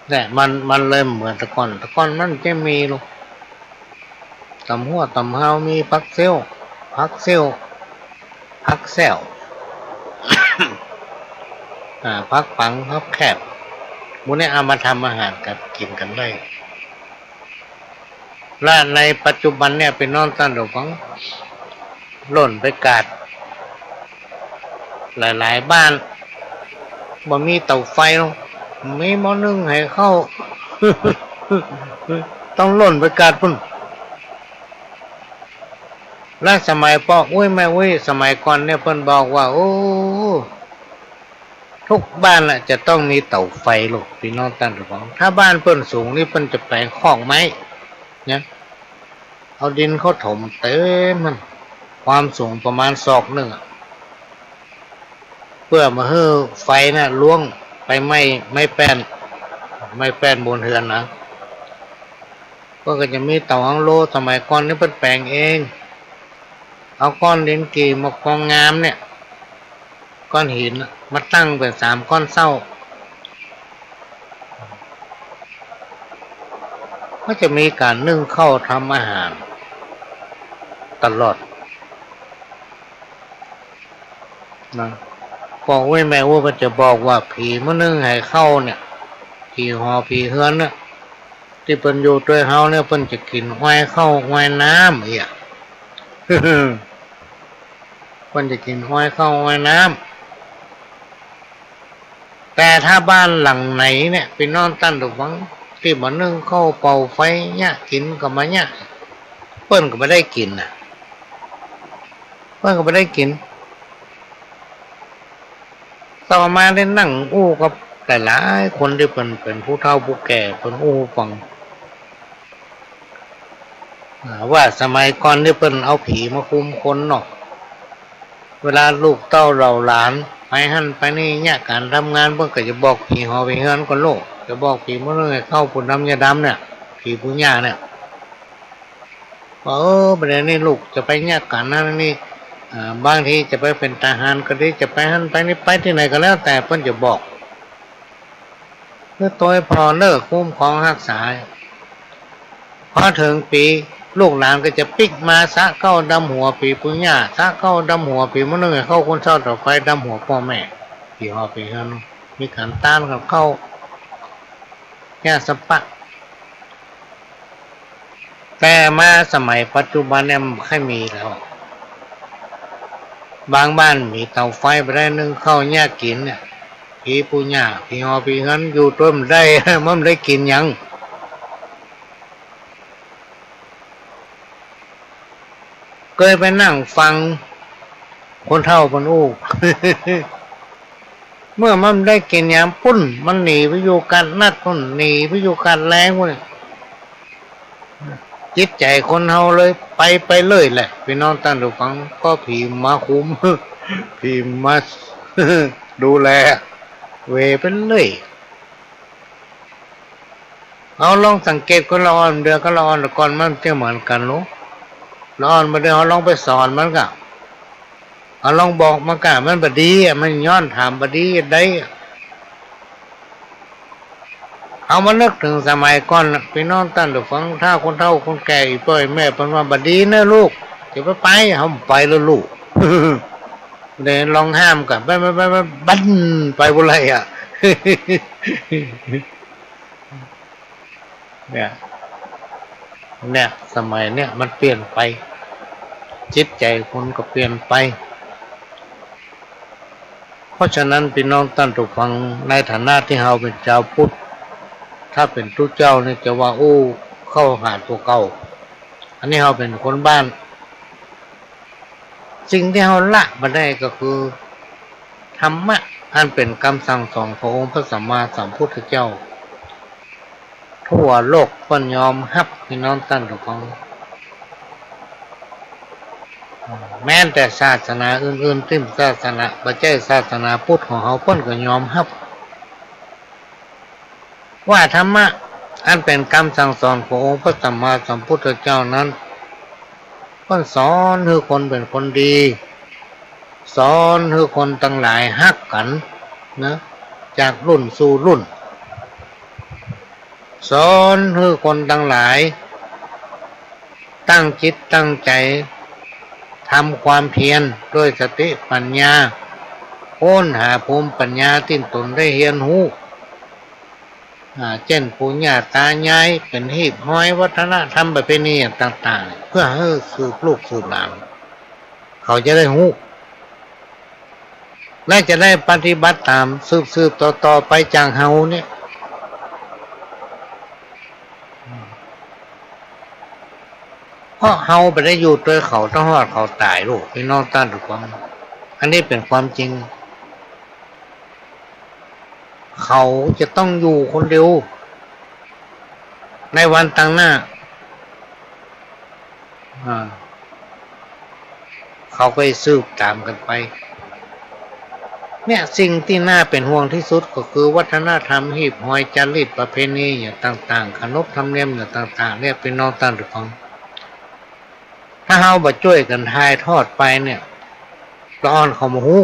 เนี่ย มัน มันเลยบ่เหมือนแต่ก่อน แต่ก่อนมันจะมีลูก ต๋ำฮั่วต๋ำฮาว มีผักเสี้ยว ผักเสี้ยว ผักแส้ว อ่า ผักปัง ผักแคบ หมู่นี้เอามาทำอาหารกั๋น กิ๋นกั๋นได้ และในปัจจุบันเนี่ย ปี้น้องต้านผู้ฟัง ล่นไปกาด หลายๆ บ้าน บ่มีเตาไฟหรอก มีหม้อนึ่งไหข้าว ต้องล่นไปกาดปู้น และสมัยป้ออุ๊ยแม่อุ๊ย สมัยก่อนเนี่ย เปิ้นบอกว่า โอ้ ทุกบ้านน่ะจะต้องมีเตาไฟลูก ปี้น้องต้านผู้ฟัง ถ้าบ้านเปิ้นสูงนี่ เปิ้นจะแป๋งคอกไม้ เนี่ย เอาดินเข้าถมเต๋มมัน ความสูงประมาณศอกนึ่งอะ เปื้อบ่หื้อไฟน่ะล่วงไปไหม้ ไม้แป้น ไม้แป้นบนเฮือนนะ เปิ้นก็จะมีเตาฮังโล สมัยก่อนนี่เปิ้นแป๋งเอง เอาก้อนดินกี่มาปองงามเนี่ย ก้อนหินน่ะ มาตั้งเป๋นสามก้อนเซ้า ก็จะมีก๋านนึ่งข้าวทำอาหารตลอดนะ ป้ออุ๊ยแม่อุ๊ยเปิ้นจะบอกว่า ผีมานึ่งไหข้าวเนี่ย ผีหอผีเฮือนเนี่ย ตี้เปิ้นอยู่ตวยเฮาเนี่ย เปิ้นจะกิ๋นอ้อยข้าวอ้อยน้ำเอี้ย เปิ้นจะกิ๋นอ้อยข้าวอ้อยน้ำ แต่ถ้าบ้านหลังไหนเนี่ย ปี้น้องต้านผู้ฟัง ตี้บ่นึ่งข้าวเป่าไฟเยียะ กิ๋นก็บ่าเยียะ เปิ้นก็บ่ได้กิ๋นน่ะ เปิ้นก็บ่ได้กิ๋น อาตมาได้นั่งอู้กับหลายๆ คนตี้เปิ้นเป๋นผู้เฒ่าผู้แก่ เปิ้นอู้ฟัง อ่า ว่าสมัยก่อนนี่เปิ้นเอาผีมาคุมคนเนาะ เวลาลูกเต้าเหล่าหลานไปหั้นไปนี่เยียะก๋านทำงาน เปิ้นก็จะบอกผีหอผีเฮือนก่อนโลด จะบอกผีบ่นึ่งข้าวผู้ดำยาดำเนี่ย ผีปู่ย่าเนี่ย ว่า เออ บ่าเดี่ยวนี้ลูกจะไปเยียะก๋านหั้นนี่ อ่า บางทีจะไปเป๋นทหารก็ดี จะไปหั้นไปนี่ ไปตี้ไหนก็แล้วแต่ เปิ้นจะบอก เปื้อโตยผ่อเน้อ คุ้มครองฮักษา พอเถิงปี๋ ลูกหลานก็จะปิ๊กมาสระเก๊าดำหัวผีปู่ย่า สระเก๊าดำหัวผีบ่นึ่งข้าว คนเฒ่าเฒ่าไปดำหัวป้อแม่ ผีหอผีเฮือน มีก๋านต้านกับข้าว เยียะสะปะ แต่มาสมัยปัจจุบันเนี่ยมันบ่ค่อยมีแล้ว บางบ้านมีเตาไฟบ่ได้นึ่งข้าวเยียะกิ๋นเนี่ย ผีปู่ย่า ผีหอผีเฮือนอยู่ตวยบ่ได้ มันบ่ได้กิ๋นหยัง เกยไปนั่งฟังคนเฒ่าเปิ้นอู้ เมื่อมันบ่ได้กิ๋นยามปุ้น มันหนีไปอยู่กัดนัดปุ้น หนีไปอยู่กัดแลงปุ้น จิตใจ๋คนเฮาเลยไป ไปเลยแหละ ปี้น้องต้านผู้ฟัง เพราะผีมาคุม ผีมาดูแล เวไปเลย เฮาลองสังเกตคนละอ่อน เดือคนละอ่อน แต่ก่อนมันจะเหมือนกั๋นหรือ ละอ่อนบ่าเดี่ยวเฮาลองไปสอนมันก่ะ เฮาลองบอกมันก่ะ มันบ่ดีอะ มันย้อนถามบ่ดีได้อะ เฮามานึกเถิงสมัยก่อนน่ะ ปี้น้องต้านผู้ฟัง ถ้าคนเฒ่าคนแก่ อี่ป้ออี่แม่เปิ้นว่า บ่ดีเน้อลูก จะไปไป เฮาบ่ไปแล้วลูก เดี๋ยวลองห้ามก่ะ ไป ไป ไป ไป บั้น ไปบ่ได้อะ เนี่ย เนี่ย สมัยเนี่ยมันเปลี่ยนไป จิตใจ๋คนก็เปลี่ยนไป เพราะฉะนั้นปี้น้องต้านผู้ฟัง ในฐานะตี้เฮาเป๋นจาวพุทธ ถ้าเป๋นตุ๊เจ้านี่จะว่า อู้ เข้าหาตั๋วเก่า อันนี้เฮาเป๋นคนบ้าน สิ่งตี้เฮาละบ่ได้ก็คือ ธรรมะอันเป๋นกำสั่งสอนขององค์พระสัมมาสัมพุทธเจ้า ทั่วโลกเปิ้นยอมฮับ ปี้น้องต้านผู้ฟัง แม้แต่ศาสนาอื่นๆ ตี้ศาสนา บ่ใจ้ศาสนาพุทธของเฮา เปิ้นก็ยอมฮับ ว่าธรรมะอันเป๋นกำสั่งสอนขององค์พระสัมมาสัมพุทธเจ้านั้น เปิ้นสอนหื้อคนเป๋นคนดี สอนหื้อคนตังหลายฮักกั๋นนะ จากรุ่นสู่รุ่น สอนหื้อคนตังหลาย ตั้งจิตตั้งใจ๋ ทำความเพียรด้วยสติปัญญา ค้นหาภูมิปัญญาตี้ตนได้เฮียนฮู้ อ่า เจ้นปู่ย่าตายาย เป๋นหีบฮอยวัฒนธรรมประเพณีอย่างต่างๆ เปื้อหื้อสืบลูกสืบหลาน เขาจะได้ฮู้ และจะได้ปฏิบัติต๋ามสืบๆ ต่อๆ ไปจากเฮาเนี่ย เพราะเฮาบ่ได้อยู่ตวยเขาตะฮอดเขาต๋ายลูก ปี้น้องต้านผู้ฟัง อันนี้เป๋นความจริง เขาจะต้องอยู่คนเดียว ในวันตังหน้า อ่า เขาก็จะสืบต๋ามกั๋นไป เนี่ย สิ่งตี้น่าเป๋นห่วงตี้สุดก็คือวัฒนธรรม หีบฮอย จารีตประเพณีอย่างต่างๆ ขนบธรรมเนียมอย่างต่างๆ เนี่ย ปี้น้องต้านผู้ฟัง ถ้าเฮาบ่จ้วยกั๋นถ่ายทอดไปเนี่ย ละอ่อนเขาบ่ฮู้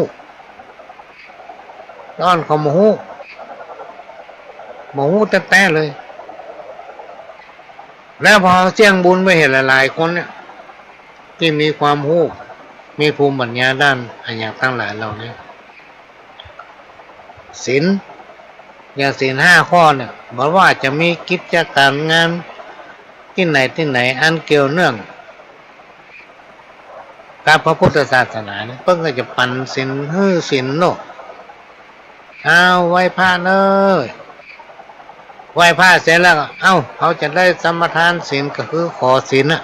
ละอ่อนเขาบ่ฮู้ บ่ฮู้แต๊ๆ เลย แล้วพอเสี้ยงบุญไปหันหลายๆ คนเนี่ย ตี้มีความฮู้ มีภูมิปัญญาด้านอะหยังตังหลายเหล่านี้ ศีล อย่างศีลห้าข้อเนี่ย บ่ว่าจะมีกิจก๋ารงานตี้ไหนตี้ไหน อันเกี่ยวเนื่อง กับพระพุทธศาสนาเนี่ย เปิ้นก็จะปั๋นศีล หื้อศีลเนาะ อ้าว ไหว้พระเน่อ ไหว้พระเสร็จแล้วก็ เอ้า เฮาจะได้สมาทานศีล ก็คือขอศีลน่ะ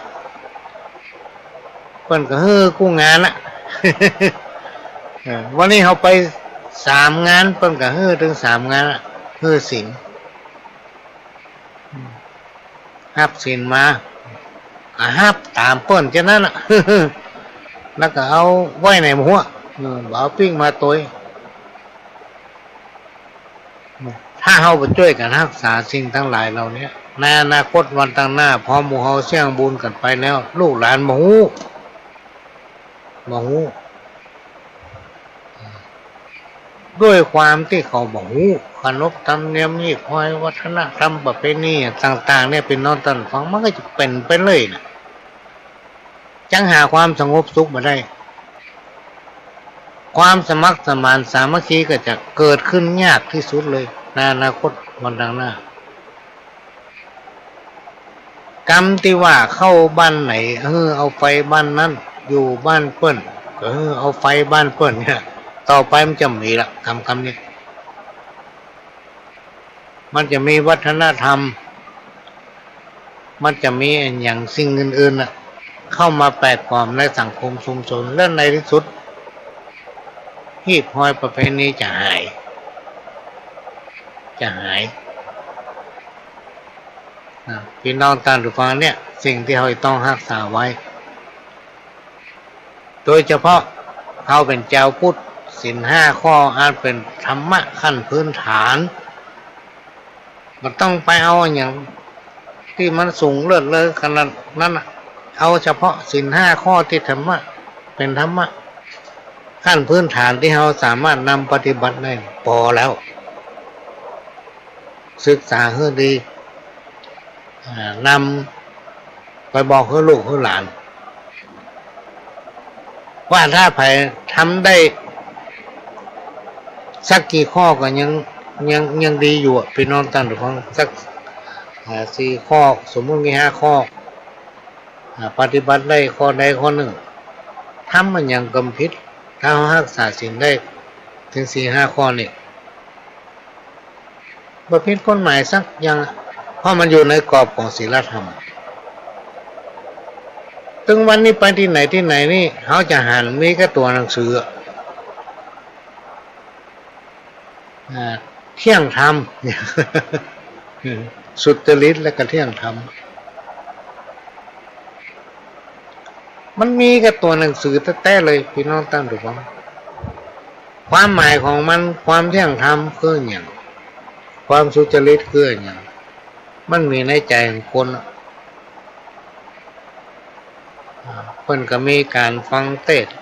เปิ้นก็หื้อกู้งานน่ะ เออ วันนี้เฮาไปสามงาน เปิ้นก็หื้อตึงสามงานน่ะ หื้อศีล ฮับศีลมา ก็ฮับต๋ามเปิ้นแค่นั้นน่ะ แล้วก็เอาไว้ในหัว เออ บ่เอาปิ๊กมาตวย ถ้าเฮาบ่จ้วยกั๋นฮักษาสิ่งตังหลายเหล่านี้ ในอนาคตวันตังหน้า พอหมู่เฮาเสี้ยงบุญกั๋นไปแล้ว ลูกหลานบ่ฮู้ บ่ฮู้ ด้วยความตี้เขาบ่ฮู้ ขนบธรรมเนียมฮีบฮอยวัฒนธรรมประเพณีต่างๆ เนี่ย ปี้น้องต้านฟัง มันก็จะเป๋นไปเลยน่ะ จักหาความสงบสุขบ่ได้ ความสมัครสมานสามัคคีก็จะเกิดขึ้นยากตี้สุดเลย ในอนาคตวันตังหน้า กำตี้ว่าเข้าบ้านไหน หื้อเอาไฟบ้านนั้น อยู่บ้านเปิ้น ก็หื้อเอาไฟบ้านเปิ้นเนี่ย ต่อไปมันจะบ่มีละ กำ กำนี้ มันจะมีวัฒนธรรม มันจะมีอะหยังสิ่งอื่นๆ น่ะ เข้ามาแปลกปลอมในสังคมชุมชน และในตี้สุด ฮีบฮอยประเพณีจะหาย จะหาย นะ ปี้น้องต้านผู้ฟังเนี่ย สิ่งตี้เฮาจะต้องฮักษาไว้ โดยเฉพาะเฮาเป๋นจาวพุทธ ศีลห้าข้ออันเป๋นธรรมะขั้นพื้นฐาน บ่ต้องไปเอาอะหยังตี้มันสูงเลิศเลอขนาดนั้นน่ะ เอาเฉพาะศีลห้าข้อตี้ธรรมะ เป๋นธรรมะขั้นพื้นฐานตี้เฮาสามารถนำปฏิบัติได้ ปอแล้ว ศึกษาหื้อดี อ่า นำไปบอกหื้อลูกหื้อหลาน ว่าถ้าใผทำได้สักกี่ข้อก็ยัง ยัง ยังดีอยู่อะ ปี้น้องต้านผู้ฟัง สัก อ่า สี่ข้อ สมมุติมีห้าข้อ อ่า ปฏิบัติได้ข้อใดข้อนึ่ง ทำอะหยังก็บ่ผิด ถ้าเฮาฮักษาศีลได้เถิงสี่ห้าข้อนี่ บ่ผิดกฎหมายสักอย่าง เพราะมันอยู่ในกรอบของศีลธรรม ตึงวันนี้ไปตี้ไหนตี้ไหนนี่ เฮาจะหันมีก้าตั๋วหนังสือ อ่า เที่ยงธรรม สุจริตและก็เที่ยงธรรม มันมีก้าตั๋วหนังสือแต๊ๆ เลย ปี้น้องต้านผู้ฟัง ความหมายของมัน ความเที่ยงธรรมคืออะหยัง ความสุจริตคืออะหยัง มันมีในใจ๋ของคนอะ อ่า เปิ้นก็มีก๋านฟังเตสน์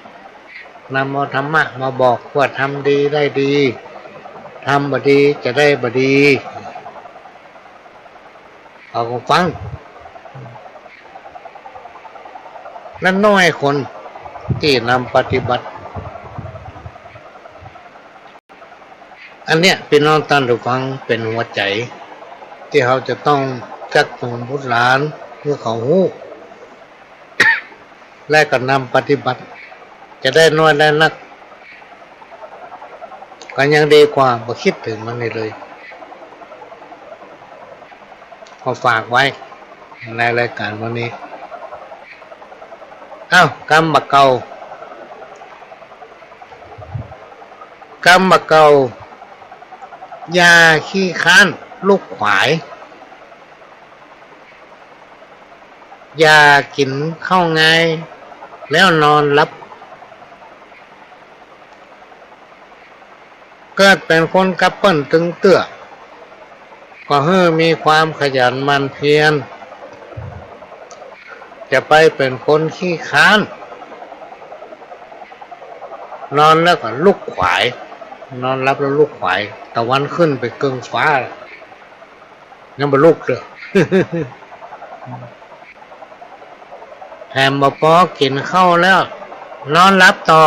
นำเอาธรรมะมาบอกว่าทำดีได้ดี ทำบ่ดีจะได้บ่ดี เฮาก็ฟัง และน้อยคนตี้นำปฏิบัติ อันเนี้ย ปี้น้องต้านผู้ฟัง เป๋นหัวใจ๋ตี้เฮาจะต้องจักจูงบุตรหลานหื้อเขาฮู้ และก็นำปฏิบัติ จะได้น้อยได้นัก ก็ยังดีกว่าบ่คิดเถิงมันนี่เลย ขอฝากไว้ในรายก๋านวันนี้ เอ้า กำบ่าเก่า กำบ่าเก่า อย่าขี้คร้านลุกขวาย อย่ากิ๋นข้าวงายแล้วนอนหลับ เกิดเป๋นคนกับเปิ้นตึงเตื้อ ก็หื้อมีความขยันหมั่นเพียร จะไปเป๋นคนขี้คร้าน นอนแล้วก็ลุกขวาย นอนหลับแล้วลุกขวาย ตะวันขึ้นไปเกิ่งฟ้า ยังบ่ลุกเตื้อ แถมบ่ปอกิ๋นข้าวแล้ว นอนหลับต่อ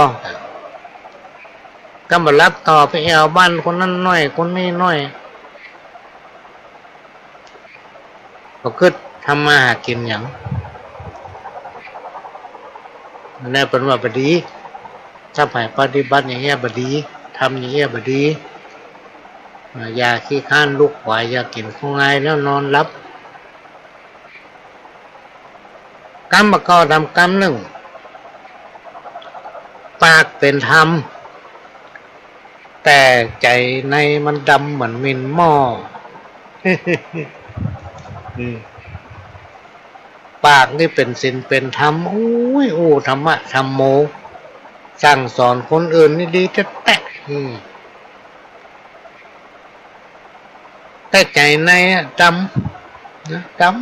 กำบ่หลับต่อไปแอ่วบ้านคนนั้นหน้อย คนนี้หน้อย บ่กึ๊ดทำมาหากิ๋นหยัง อันนี้เปิ้นว่าบ่ดี ถ้าใผปฏิบัติอย่างเอี้ยบ่ดี ทำอย่างเอี้ยบ่ดี อ่า อย่าขี้คร้านลุกไหว อย่ากิ๋นของง่ายแล้วนอนหลับ กรรมบ่าเก๊าทำกรรมนึ่ง ปากเป๋นธรรม แต่ใจ๋ในมันดำเหมือนหมิ่นหม้อ อืม ปากนี่เป๋นศีลเป๋นธรรม โอ้ย อู้ธรรมะธัมโม สั่งสอนคนอื่นนี่ดีแต๊ๆ อืม แต่ใจ๋ในอะดำ นะ ดำ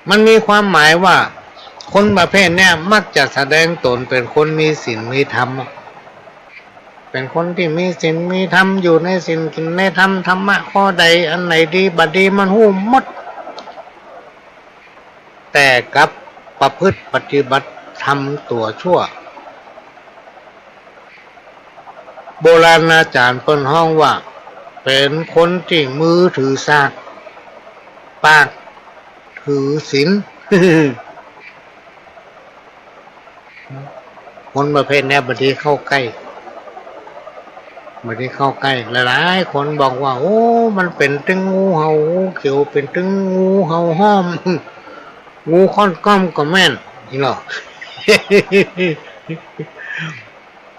มันมีความหมายว่า คนประเภทเนี้ยมักจะแสดงต๋นเป๋นคนมีศีลมีธรรมอะ เป๋นคนตี้มีศีลมีธรรม อยู่ในศีลกิ๋นในธรรม ธรรมะข้อใดอันไหนดีบ่ดีมันฮู้หมด แต่กลับประพฤติปฏิบัติทำตั๋วชั่ว โบราณอาจ๋ารย์เปิ้นฮ้องว่า เป๋นคนตี้มือถือสาก ปากถือศีล คนประเภทเนี้ยบ่ดีเข้าใก้ บ่ดีเข้าใก้ หลายๆ คนบอกว่า โอ้ มันเป๋นตึงงูเห่า งูเขียว เป๋นตึงงูเห่าห้อม งูค่อนก้อมก็แม่น นี่หรอ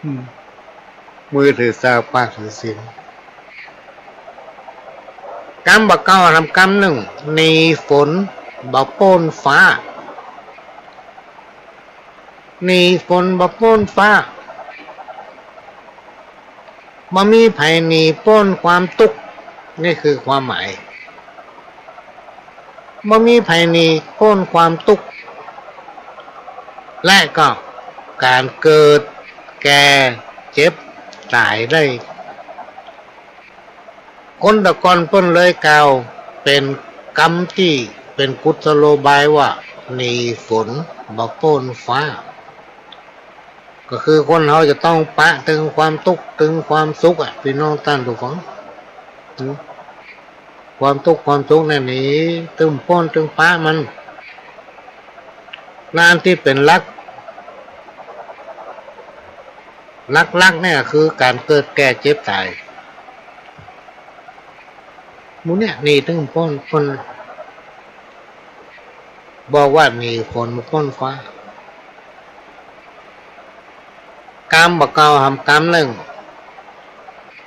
อืม มือถือสาก ปากถือศีล กรรมบ่าเก๊าทำกรรมนึ่ง หนีฝนบ่ป้นฟ้า หนีฝนบ่ป้นฟ้า บ่มีใผหนีป้นความตุ๊กข์ นี่คือความหมาย บ่มีใผหนีป้นความตุ๊กข์ และก็ก๋านเกิด แก่ เจ็บ ต๋ายได้ คนตะก่อนเปิ้นเลยกล่าวเป๋นกำตี้เป๋นกุศโลบายว่า หนีฝนบ่ป้นฟ้า ก็คือคนเฮาจะต้องปะตึงความตุ๊กข์ตึงความสุขอะ ปี้น้องต้านผู้ฟัง ความตุ๊กข์ความสุขเนี่ยหนี ตึงป้นตึงปะมัน และอันตี้เป๋นหลัก หลักๆ เนี่ยคือก๋านเกิดแก่เจ็บต๋าย หมู่เนี่ยหนีตึงป้น เปิ้นบอกว่าหนีฝนบ่ป้นฟ้า กำบ่าเก๊าทำกรรมนึ่ง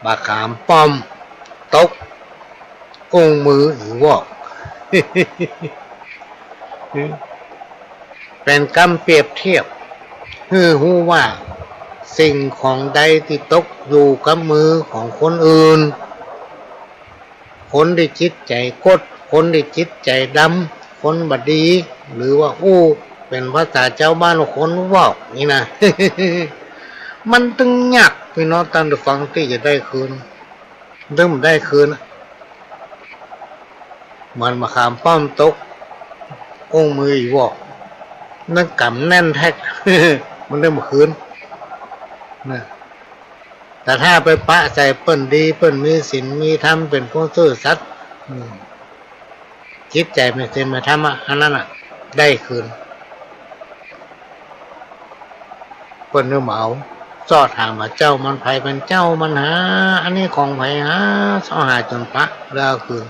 บ่าขามป้อมตก อุ้งมืออีวอก เป๋นกำเปรียบเทียบ หื้อฮู้ว่าสิ่งของใดตี้ตกอยู่กับมือของคนอื่น คนตี้จิตใจ๋ก๊ด คนตี้จิตใจ๋ดำ คนบ่ดี หรือว่าอู้เป๋นภาษาจาวบ้านว่าคนวอกนี่นะ มันตึงยาก ปี้น้องต้านผู้ฟัง ตี้จะได้คืน ตึงบ่ได้คืนอะ เหมือนบ่าขามป้อมตก อุ้งมืออีวอก มันกำแน่นแต๊ มันตึงบ่คืนนะ แต่ถ้าไปปะใส่เปิ้นดี เปิ้นมีศีลมีธรรม เป๋นผู้ซื่อสัตย์ อืม จิตใจ๋เป๋นศีลเป๋นธรรมอะ อันนั้นอะ ได้คืน เปิ้นก็บ่เอา เซาะถามว่าเจ้ามันใผ เป๋นเจ้ามันหา อันนี้ของใผหา เซาะหาจ๋นปะ แล้วเอาคืน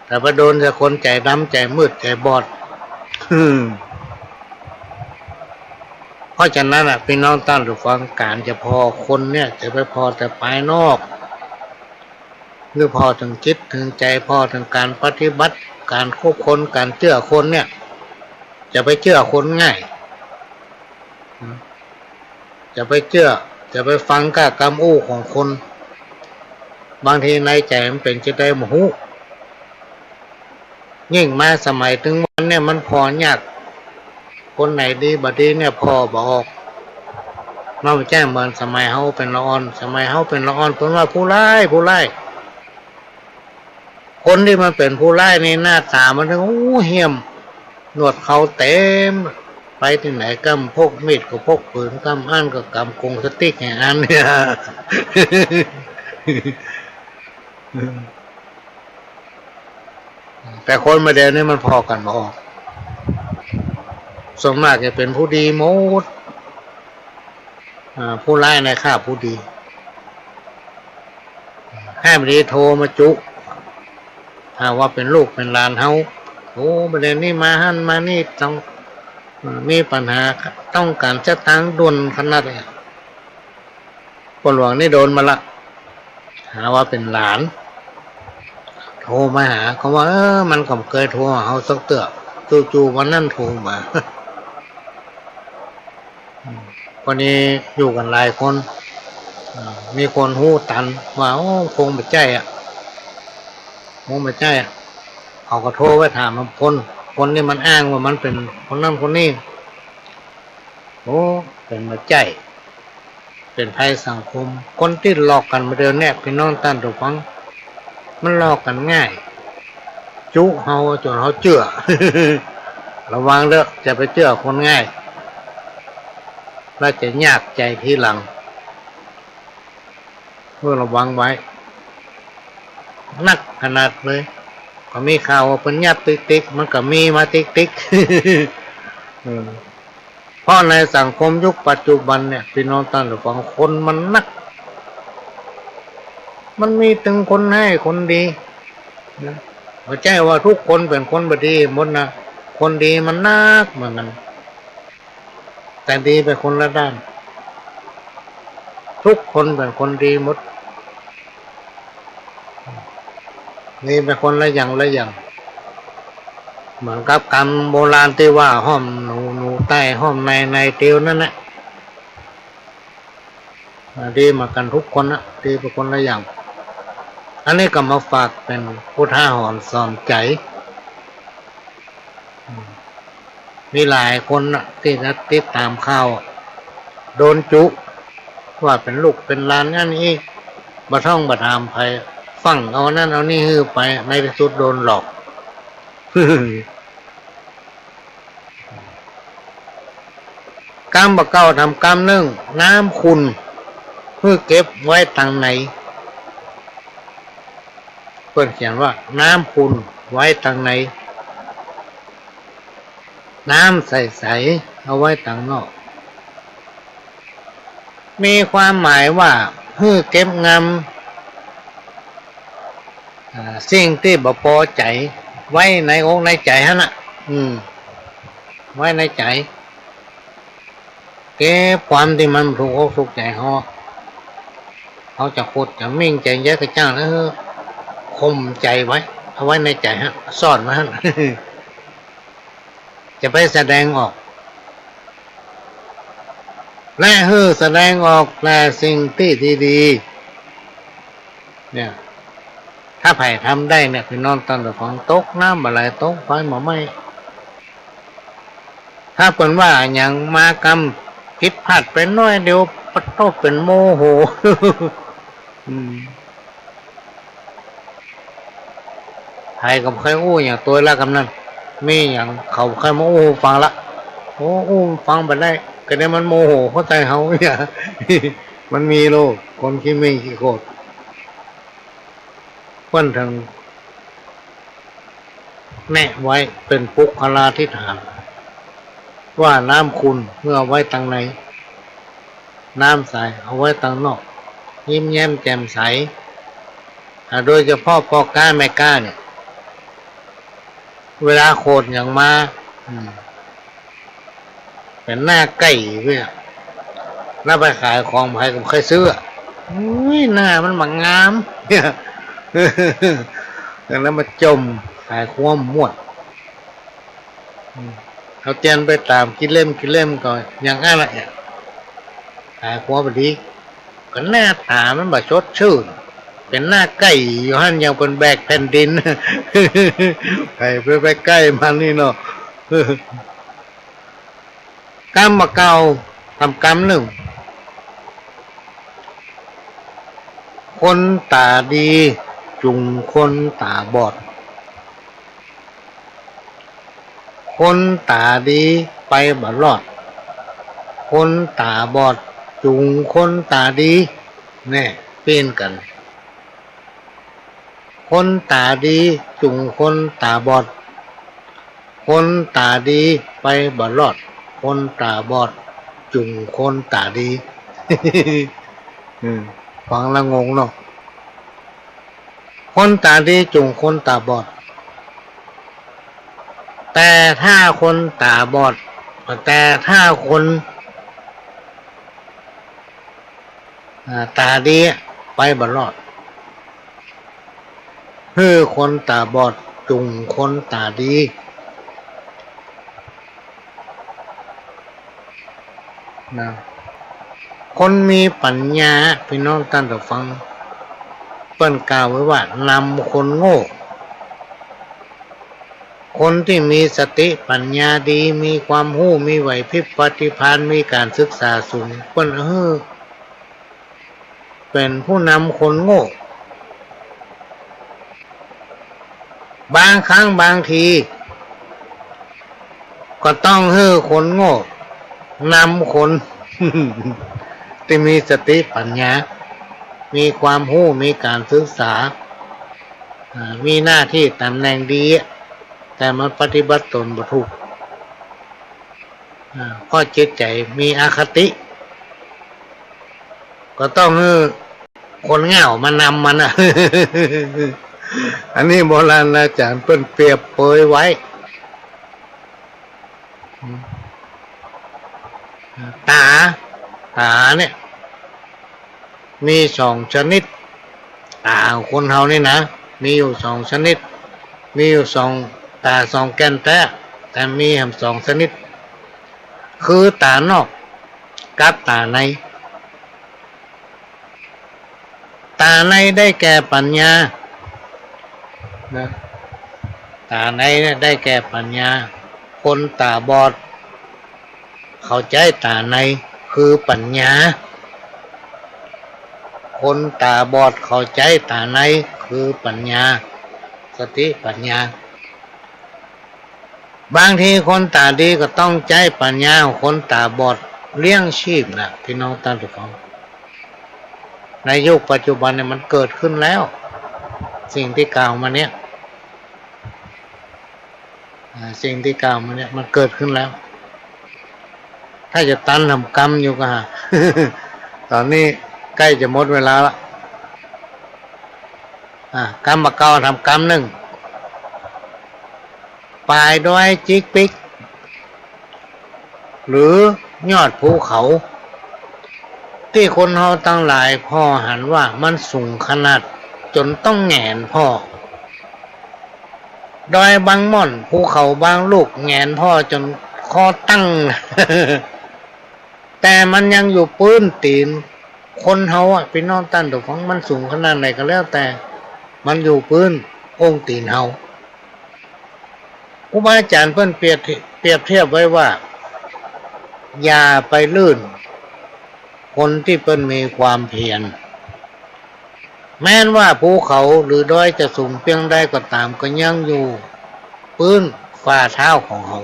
แต่ไปโดนแต่คนใจ๋ดำ ใจ๋มืด ใจ๋บอด อืม เพราะฉะนั้นอะ ปี้น้องต้านผู้ฟัง ก๋านจะผ่อคนเนี่ย จะไปผ่อแต่ภายนอก หรือผ่อเถิงจิตเถิงใจ๋ ผ่อเถิงก๋านปฏิบัติ ก๋านคบคน ก๋านเจื้อคนเนี่ย จะไปเจื้อคนง่าย จะไปเจื้อ จะไปฟังก้ากำอู้ของคน บางทีในใจ๋มันเป๋นจะใดบ่ฮู้ ยิ่งมาสมัยตึงวันเนี่ยมันผ่อยาก คนไหนดีบ่ดีเนี่ยผ่อบ่ออก มันบ่ใจ้เหมือนสมัยเฮาเป๋นละอ่อน สมัยเฮาเป๋นละอ่อนเปิ้นว่าผู้ร้าย ผู้ร้าย คนตี้มันเป๋นผู้ร้ายนี่หน้าต๋ามันตึง โอ้ เหี้ยม หนวดเค้าเต๋ม ไปตี้ไหนก้ำพกมีดก็พกปืน ก้ำอั้นก็กำกงสติ๊กแหมอั้นเนี่ย แต่คนบ่าเดี่ยวนี้มันผ่อกั๋นบ่ออก ส่วนมากจะเป๋นผู้ดีหมด อ่า ผู้ร้ายในฆ่าผู้ดี ใค่บ่ดีโทรมาจุ ถ้าว่าเป๋นลูกเป๋นหลานเฮา โอ้ บ่าเดี่ยวนี้มาหั้นมานี่ ต้อง มีปัญหา ต้องก๋านสตางค์ด่วนขนาดนี้ ป้อหลวงนี่โดนมาละ หาว่าเป๋นหลาน โทรมาหา ก็ว่า เออ มันก็บ่เกยโทรหาเฮาสักเตื้อ จู่ๆ วันนั้นโทรมา อืม วันนี้อยู่กั๋นหลายคน อ่า มีคนฮู้ตันว่า โอ้ คงบ่ใจ้อะ คงบ่ใจ้อะ เขาก็โทรไปถามคน คนนี่มันอ้างว่ามันเป๋นคนนั้นคนนี้ โอ้ เป๋นบ่ใจ้ เป๋นภัยสังคม คนตี้หลอกกั๋นบ่าเดี่ยวนี้ ปี้น้องต้านผู้ฟัง มันหลอกกั๋นง่าย จุเฮาจ๋นเฮาเจื้อ ระวังเต๊อะ จะไปเจื้อคนง่าย แล้วจะยากใจ๋ทีหลัง เออ ระวังไว้ นักขนาดเลย ก็มีข่าวว่าเปิ้นยับติ๊กๆ มันก็มีมาติ๊กๆ เออ เพราะในสังคมยุคปัจจุบันเนี่ย ปี้น้องต้านผู้ฟัง คนมันนัก มันมีตึงคนฮ้ายคนดีนะ บ่ใจ้ว่ากู้คนเป๋นคนบ่ดีหมดนะ คนดีมันนักเหมือนกั๋น แต่ดีไปคนละด้าน กู้คนเป๋นคนดีหมด ดีไปคนละอย่างละอย่าง เหมือนกับกำโบราณตี้ว่า ห้อมหนูหนูไต้ ห้อมในในเตียวนั่นแหละ อ่า ดีเหมือนกั๋นกู้คนนะ ดีไปคนละอย่าง อันนี้ก็มาฝากเป๋นอุทาหรณ์สอนใจ๋ อืม มีหลายคนนะ ตี้จะติดต๋ามข่าว โดนจุ ว่าเป๋นลูกเป๋นหลานอันนี้ บ่ต้องบ่ถามใผ ฟั่งเอาอันนั้นเอานี่หื้อไป ในตี้สุดโดนหลอก กำบ่าเก่าทำกำนึ่ง น้ำขุ่น หื้อเก็บไว้ตังไหน เปิ้นเขียนว่า น้ำขุ่นไว้ตังใน น้ำใสๆ เอาไว้ตังนอก มีความหมายว่า หื้อเก็บงำ อ่า สิ่งตี้บ่ปอใจ๋ ไว้ในอกในใจ๋หั้นน่ะ อืม ไว้ในใจ๋ เก็บความตี้มันบ่ถูกอกถูกใจ๋เฮา เฮาจะขุดจะมิ่งจะเยียะก็จ้าง เออ ข่มใจ๋ไว้ เอาไว้ในใจ๋หั้น ซ่อนไว้หั้น จะไปแสดงออก และหื้อแสดงออกแต่สิ่งตี้ดีๆ เนี่ย ถ้าใผทำได้เนี่ย ปี้น้องต้านผู้ฟัง ตกน้ำบ่ไหล ตกไฟบ่ไหม้ ถ้าเปิ้นว่าหยังมากำผิดพลาดไปน้อยเดียว ปะโต้ เป๋นโมโห อืม ใผก็บ่เคยอู้หยังตวยละกำนั้น มีหยังเขาบ่เคยมาอู้ฟังละ โอ้ อู้ฟังบ่ได้ ก็ได้มันโมโหเข้าใจ๋เฮาเนี่ย มันมีโลก คนขี้เม้งขี้โขด เปิ้นเถิงแนะไว้เป๋นปุคคลาธิฏฐาน ว่าน้ำขุ่นหื้อเอาไว้ตังใน น้ำใสเอาไว้ตังนอก ยิ้มแย้มแจ่มใส อ่า โดยเฉพาะป้อก๊าแม่ก๊าเนี่ย เวลาโขดหยังมา อืม เป๋นหน้าไก่เว้ย แล้วไปขายของใผก็บ่ใค่ซื้อ อุ๊ย หน้ามันบ่งาม เนี่ย แล้วมาจ่ม ขายคว่ำหมด อืม เอาเตียนไปต๋ามกิเลส กิเลสก็อย่างอั้นแหละ ขายคว่ำบ่ดี ก็หน้าต๋ามันบ่สดชื่น เป๋นหน้าไก่อยู่หั้น ยังเป๋นแบกแผ่นดิน ใผไป ไปใก้มันนี่เนาะ กำบ่าเก่า ทำกำนึ่ง คนต๋าดี จุงคนต๋าบอด คนต๋าดีไปบ่รอด คนต๋าบอดจุงคนต๋าดี แน่ เป๋นกั๋น คนต๋าดีจุ่งคนต๋าบอด คนต๋าดีไปบ่รอด คนต๋าบอดจุ่งคนต๋าดี อืม ฟังแล้วงงเนาะ คนต๋าดีจุ่งคนต๋าบอด แต่ถ้าคนต๋าบอด แต่ถ้าคน อ่า ต๋าดีไปบ่รอด หื้อคนต๋าบอดจุ่งคนต๋าดี นะ คนมีปั๋ญญา ปี้น้องต้านผู้ฟัง เปิ้นกล่าวไว้ว่านำคนโง่ คนตี้มีสติปั๋ญญาดี มีความฮู้ มีไหวพริบปฏิภาณ มีก๋านศึกษาสูง เปิ้นหื้อเป๋นผู้นำคนโง่ บางครั้งบางที ก็ต้องหื้อคนโง่นำคน ตี้มีสติปั๋ญญา มีความฮู้ มีก๋านศึกษา อ่า มีหน้าตี้ต๋ำแหน่งดี แต่มันปฏิบัติต๋นบ่ถูก อ่า เพราะจิตใจ๋มีอคติ ก็ต้องหื้อคนเหง้ามานำมันน่ะ อันนี้โบราณอาจ๋ารย์เปิ้นเปรียบเปยไว้ ต๋า ต๋าเนี่ย มีสองชนิด ต๋าของคนเฮานี่นะ มีอยู่สองชนิด มีอยู่สอง ต๋าสองแก่นแต๊ แต่มีแหมสองชนิด คือต๋านอกกับต๋าใน ต๋าในได้แก่ปั๋ญญา นะ ต๋าในเนี่ยได้แก่ปั๋ญญา คนต๋าบอด เขาใจ๊ต๋าในคือปั๋ญญา คนต๋าบอดเขาใจ๊ต๋าในคือปั๋ญญา สติปั๋ญญา บางทีคนต๋าดีก็ต้องใจ๊ปั๋ญญาของคนต๋าบอดเลี้ยงชีพนะ ปี้น้องต้านผู้ฟัง ในยุคปัจจุบันเนี่ยมันเกิดขึ้นแล้ว สิ่งตี้กล่าวมาเนี่ย อ่า สิ่งตี้กล่าวมาเนี่ยมันเกิดขึ้นแล้ว ถ้าจะตันหำกำอยู่ก็หา ต๋อนนี้ใก้จะหมดเวลาละ อ่า กำบ่าเก่าทำกำนึ่ง ป๋ายดอยจิกปิก หรือยอดภูเขา ตี้คนเฮาตังหลายผ่อหันว่ามันสูงขนาดจ๋นต้องแหงนผ่อ ดอยบางม่อน ภูเขาบางลูก แหงนผ่อจ๋นคอตั้ง แต่มันยังอยู่ปื๊นตี๋นคนเฮาอะ ปี้น้องต้านผู้ฟัง มันสูงขนาดไหนก็แล้วแต่ มันอยู่ปื๊นอุ้งตี๋นเฮา ครูบาอาจ๋ารย์เปิ้นเปรียบ เปรียบเทียบไว้ว่า อย่าไปลื่นคนตี้เปิ้นมีความเพียร แม้นว่าภูเขาหรือดอยจะสูงเปียงใดก็ต๋าม ก็ยังอยู่ปื๊นฝ่าเท้าของเฮา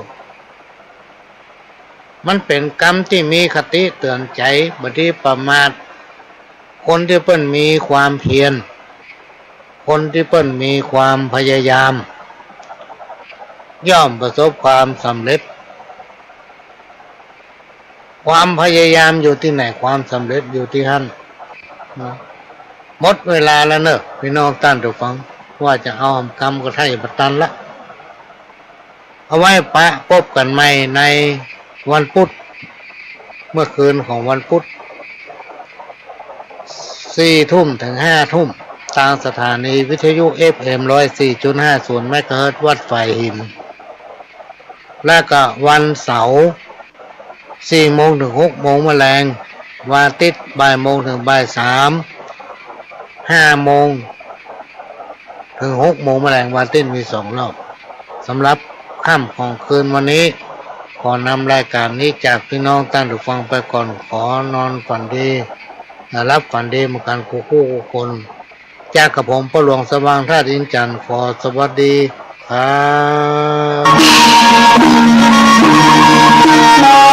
มันเป๋นกำตี้มีคติเตื๋อนใจ๋ บ่ดีประมาท คนตี้เปิ้นมีความเพียร คนตี้เปิ้นมีความพยายาม ย่อมประสบความสำเร็จ ความพยายามอยู่ตี้ไหน ความสำเร็จอยู่ตี้หั้นนะ หมดเวลาแล้วเนอะ ปี้น้องต้านผู้ฟัง ว่าจะเอาหำกำก็ใค่บ่ตันละ เอาไว้ปะปบกั๋นใหม่ในวันพุธ เมื่อคืนของวันพุธ สี่ทุ่มเถิงห้าทุ่ม ตางสถานีวิทยุ เอฟเอ็ม ร้อยสี่จุดห้าศูนย์ เมกะเฮิรตซ์ วัดฝายหิน และก็วันเสาร์ สี่โมงเถิงหกโมงแมลง วันอาทิตย์ บ่ายโมงเถิงบ่ายสาม ห้าโมงเถิงหกโมงแมลง วันอาทิตย์มีสองรอบ สำหรับค่ำของคืนวันนี้ ขอนำรายก๋านนี้จากปี้น้องต้านผู้ฟังไปก่อน ขอนอนฝันดี หลับฝันดีเหมือนกั๋นกู้ๆคน จากกระผมป้อหลวงสว่างธาตุอินทร์จันทร์ ขอสวัสดีครับ